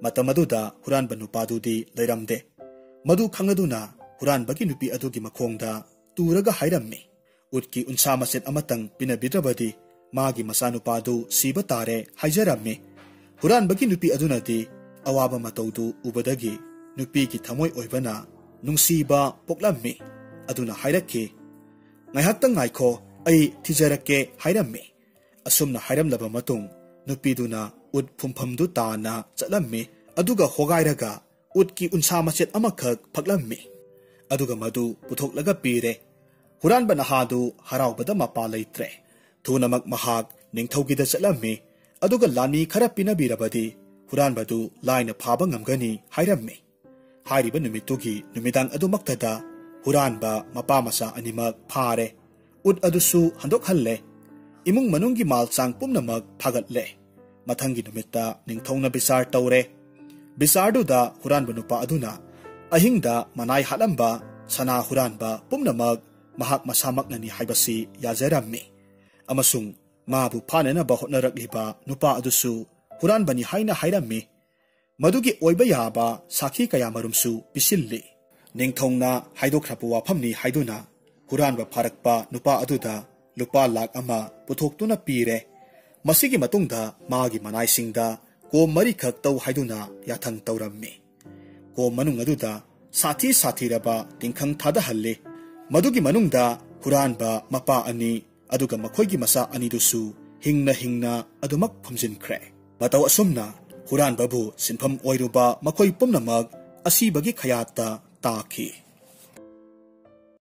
ꯃꯇꯝ ꯑꯗꯨꯗ ꯍꯨꯔꯥꯟꯕ ꯅꯨꯄꯥꯗꯨꯗꯤ ꯂꯩꯔꯝꯗꯦ꯫ ꯃꯗꯨ ꯈꯪꯂꯗꯨꯅ ꯍꯨꯔꯥꯟꯕꯒꯤ ꯅꯨꯄꯤ ꯑꯗꯨꯒꯤ ꯃꯈꯣꯡꯗ ꯇꯨꯔꯒ ꯍꯥꯏꯔꯝꯃꯤ, "ꯎꯠꯀꯤ ꯎꯟꯁꯥ ꯃꯆꯦꯠ ꯑꯃꯇꯪ ꯄꯤꯅꯕꯤꯗ꯭ꯔꯕꯗꯤ ꯃꯥꯒꯤ ꯃꯆꯥꯅꯨꯄꯥꯗꯨ ꯁꯤꯕ ꯇꯥꯔꯦ ꯍꯥꯏꯖꯔꯝꯃꯤ꯫ ꯍꯨꯔꯥꯟꯕꯒꯤ ꯅꯨꯄꯤ ꯑꯗꯨꯅꯗꯤ ꯑꯋꯥꯕ ꯃꯇꯧꯗꯨ ꯎꯕꯗꯒꯤ ꯅꯨꯄꯤꯒꯤ ꯊꯃꯣꯏ ꯑꯣꯏꯕꯅ ꯅꯨꯡꯁꯤꯕ ꯄꯣꯛꯂꯝꯃꯤ꯫ ꯑꯗꯨꯅ ꯍꯥꯏꯔꯛꯈꯤ, "ꯉꯥꯏꯍꯥꯛꯇꯪ ꯉꯥꯏꯈꯣ, ꯑꯩ ꯊꯤꯖꯔꯛꯀꯦ" ꯍꯥꯏꯔꯝꯃꯤ꯫ ꯑꯁꯨꯝꯅ ꯍꯥꯏꯔꯝꯂꯕ ꯃꯇꯨꯡ ꯅꯨꯄꯤꯗꯨꯅ ꯎꯠ ꯐꯨꯝꯐꯝꯗꯨ ꯇꯥꯟꯅ ꯆꯠꯂꯝꯃꯤ꯫ ꯑꯗꯨꯒ ꯍꯣꯒꯥꯏꯔꯒ ꯎꯠꯀꯤ ꯎꯟꯁꯥ ꯃꯆꯦꯠ ꯑꯃꯈꯛ ꯐꯛꯂꯝꯃꯤ꯫ ꯑꯗꯨꯒ ꯃꯗꯨ ꯄꯨꯊꯣꯛꯂꯒ ꯄꯤꯔꯦ꯫ ꯍꯨꯔꯥꯟꯕ ꯅꯍꯥꯗꯨ ꯍꯔꯥꯎꯕꯗ ꯃꯄꯥ ꯂꯩꯇ꯭ꯔꯦ꯫ ꯊꯨꯅꯃꯛ ꯃꯍꯥꯛ ꯅꯤꯡꯊꯧꯒꯤꯗ ꯆꯠꯂꯝꯃꯤ꯫ ꯑꯗꯨꯒ ꯂꯥꯟꯃꯤ ꯈꯔ ꯄꯤꯅꯕꯤꯔꯕꯗꯤ ꯍꯨꯔꯥꯟꯕꯗꯨ ꯂꯥꯏꯅ ꯐꯥꯕ ꯉꯝꯒꯅꯤ ꯍꯥꯏꯔꯝꯃꯤ꯫ ꯍꯥꯏꯔꯤꯕ ꯅꯨꯃꯤꯠꯇꯨꯒꯤ ꯅꯨꯃꯤꯗꯥꯡ ꯑꯗꯨꯃꯛꯇꯗ ꯍꯨꯔꯥꯟꯕ ꯃꯄꯥ ꯃꯆꯥ ꯑꯅꯤꯃꯛ ꯐꯥꯔꯦ꯫ ꯎꯠ ꯑꯗꯨꯁꯨ ꯍꯟꯗꯣꯛꯍꯜꯂꯦ꯫ ꯏꯃꯨꯡ ꯃꯅꯨꯡꯒꯤ ꯃꯥꯜ ꯆꯥꯡ ꯄꯨꯝꯅꯃꯛ ꯐꯥꯒꯠꯂꯦ꯫ ꯃꯊꯪꯒꯤ ꯅꯨꯃꯤꯠꯇ ꯅꯤꯡꯊꯧꯅ ꯕꯤꯆꯥꯔ ꯇꯧꯔꯦ꯫ ꯕꯤꯆꯥꯔꯗꯨꯗ ꯍꯨꯔꯥꯟꯕ ꯅꯨꯄꯥ ꯑꯗꯨꯅ ꯑꯍꯤꯡꯗ ꯃꯅꯥꯏ ꯍꯥꯠꯂꯝꯕ ꯁꯅꯥ ꯍꯨꯔꯥꯟꯕ ꯄꯨꯝꯅꯃꯛ ꯃꯍꯥꯛ ꯃꯁꯥꯃꯛꯅꯅꯤ ꯍꯥꯏꯕꯁꯤ ꯌꯥꯖꯔꯝꯃꯤ꯫ ꯑꯃꯁꯨꯡ ꯃꯥꯕꯨ ꯐꯥꯅꯅꯕ ꯍꯣꯠꯅꯔꯛꯂꯤꯕ ꯅꯨꯄꯥ ꯑꯗꯨꯁꯨ ꯍꯨꯔꯥꯟꯕꯅꯤ ꯍꯥꯏꯅ ꯍꯥꯏꯔꯝꯃꯤ꯫ ꯃꯗꯨꯒꯤ ꯑꯣꯏꯕ ꯌꯥꯕ ꯁꯥꯈꯤ ꯀꯌꯥꯃꯔꯨꯝꯁꯨ ꯄꯤꯁꯤꯜꯂꯤ꯫ ꯅꯤꯡꯊꯧꯅ ꯍꯥꯏꯗꯣꯛꯈ꯭ꯔꯕ ꯋꯥꯐꯝꯅꯤ ꯍꯥꯏꯗꯨꯅ ꯍꯨꯔꯥꯟꯕ ꯐꯥꯔꯛꯄ ꯅꯨꯄꯥ ꯑꯗꯨꯗ ꯂꯨꯄꯥ ꯂꯥꯈ ꯑꯃ ꯄꯨꯊꯣꯛꯇꯨꯅ ꯄꯤꯔꯦ꯫ ꯃꯁꯤꯒꯤ ꯃꯇꯨꯡꯗ ꯃꯥꯒꯤ ꯃꯅꯥꯏꯁꯤꯡꯗ ꯀꯣꯝ ꯃꯔꯤꯈꯛ ꯇꯧ ꯍꯥꯏꯗꯨꯅ ꯌꯥꯊꯪ ꯇꯧꯔꯝꯃꯤ꯫ ꯀꯣꯝ ꯃꯅꯨꯡ ꯑꯗꯨꯗ ꯁꯥꯊꯤ ꯁꯥꯊꯤꯔꯕ ꯇꯤꯡꯈꯪ ꯊꯥꯗꯍꯜꯂꯤ꯫ ꯃꯗꯨꯒꯤ ꯃꯅꯨꯡꯗ ꯍꯨꯔꯥꯟꯕ ꯃꯄꯥ ꯑꯅꯤ ꯑꯗꯨꯒ ꯃꯈꯣꯏꯒꯤ ꯃꯆꯥ ꯑꯅꯤꯗꯨꯁꯨ ꯍꯤꯡꯅ ꯍꯤꯡꯅ ꯑꯗꯨꯃꯛ ꯐꯨꯝꯖꯤꯟꯈ꯭ꯔꯦ꯫ ꯃꯇꯧ ꯑꯁꯨꯝꯅ ꯍꯨꯔꯥꯟꯕꯕꯨ ꯁꯤꯟꯐꯝ ꯑꯣꯏꯔꯨꯕ ꯃꯈꯣꯏ ꯄꯨꯝꯅꯃꯛ ꯑꯁꯤꯕꯒꯤ ꯈꯌꯥꯠꯇ ꯇꯥꯈꯤ꯫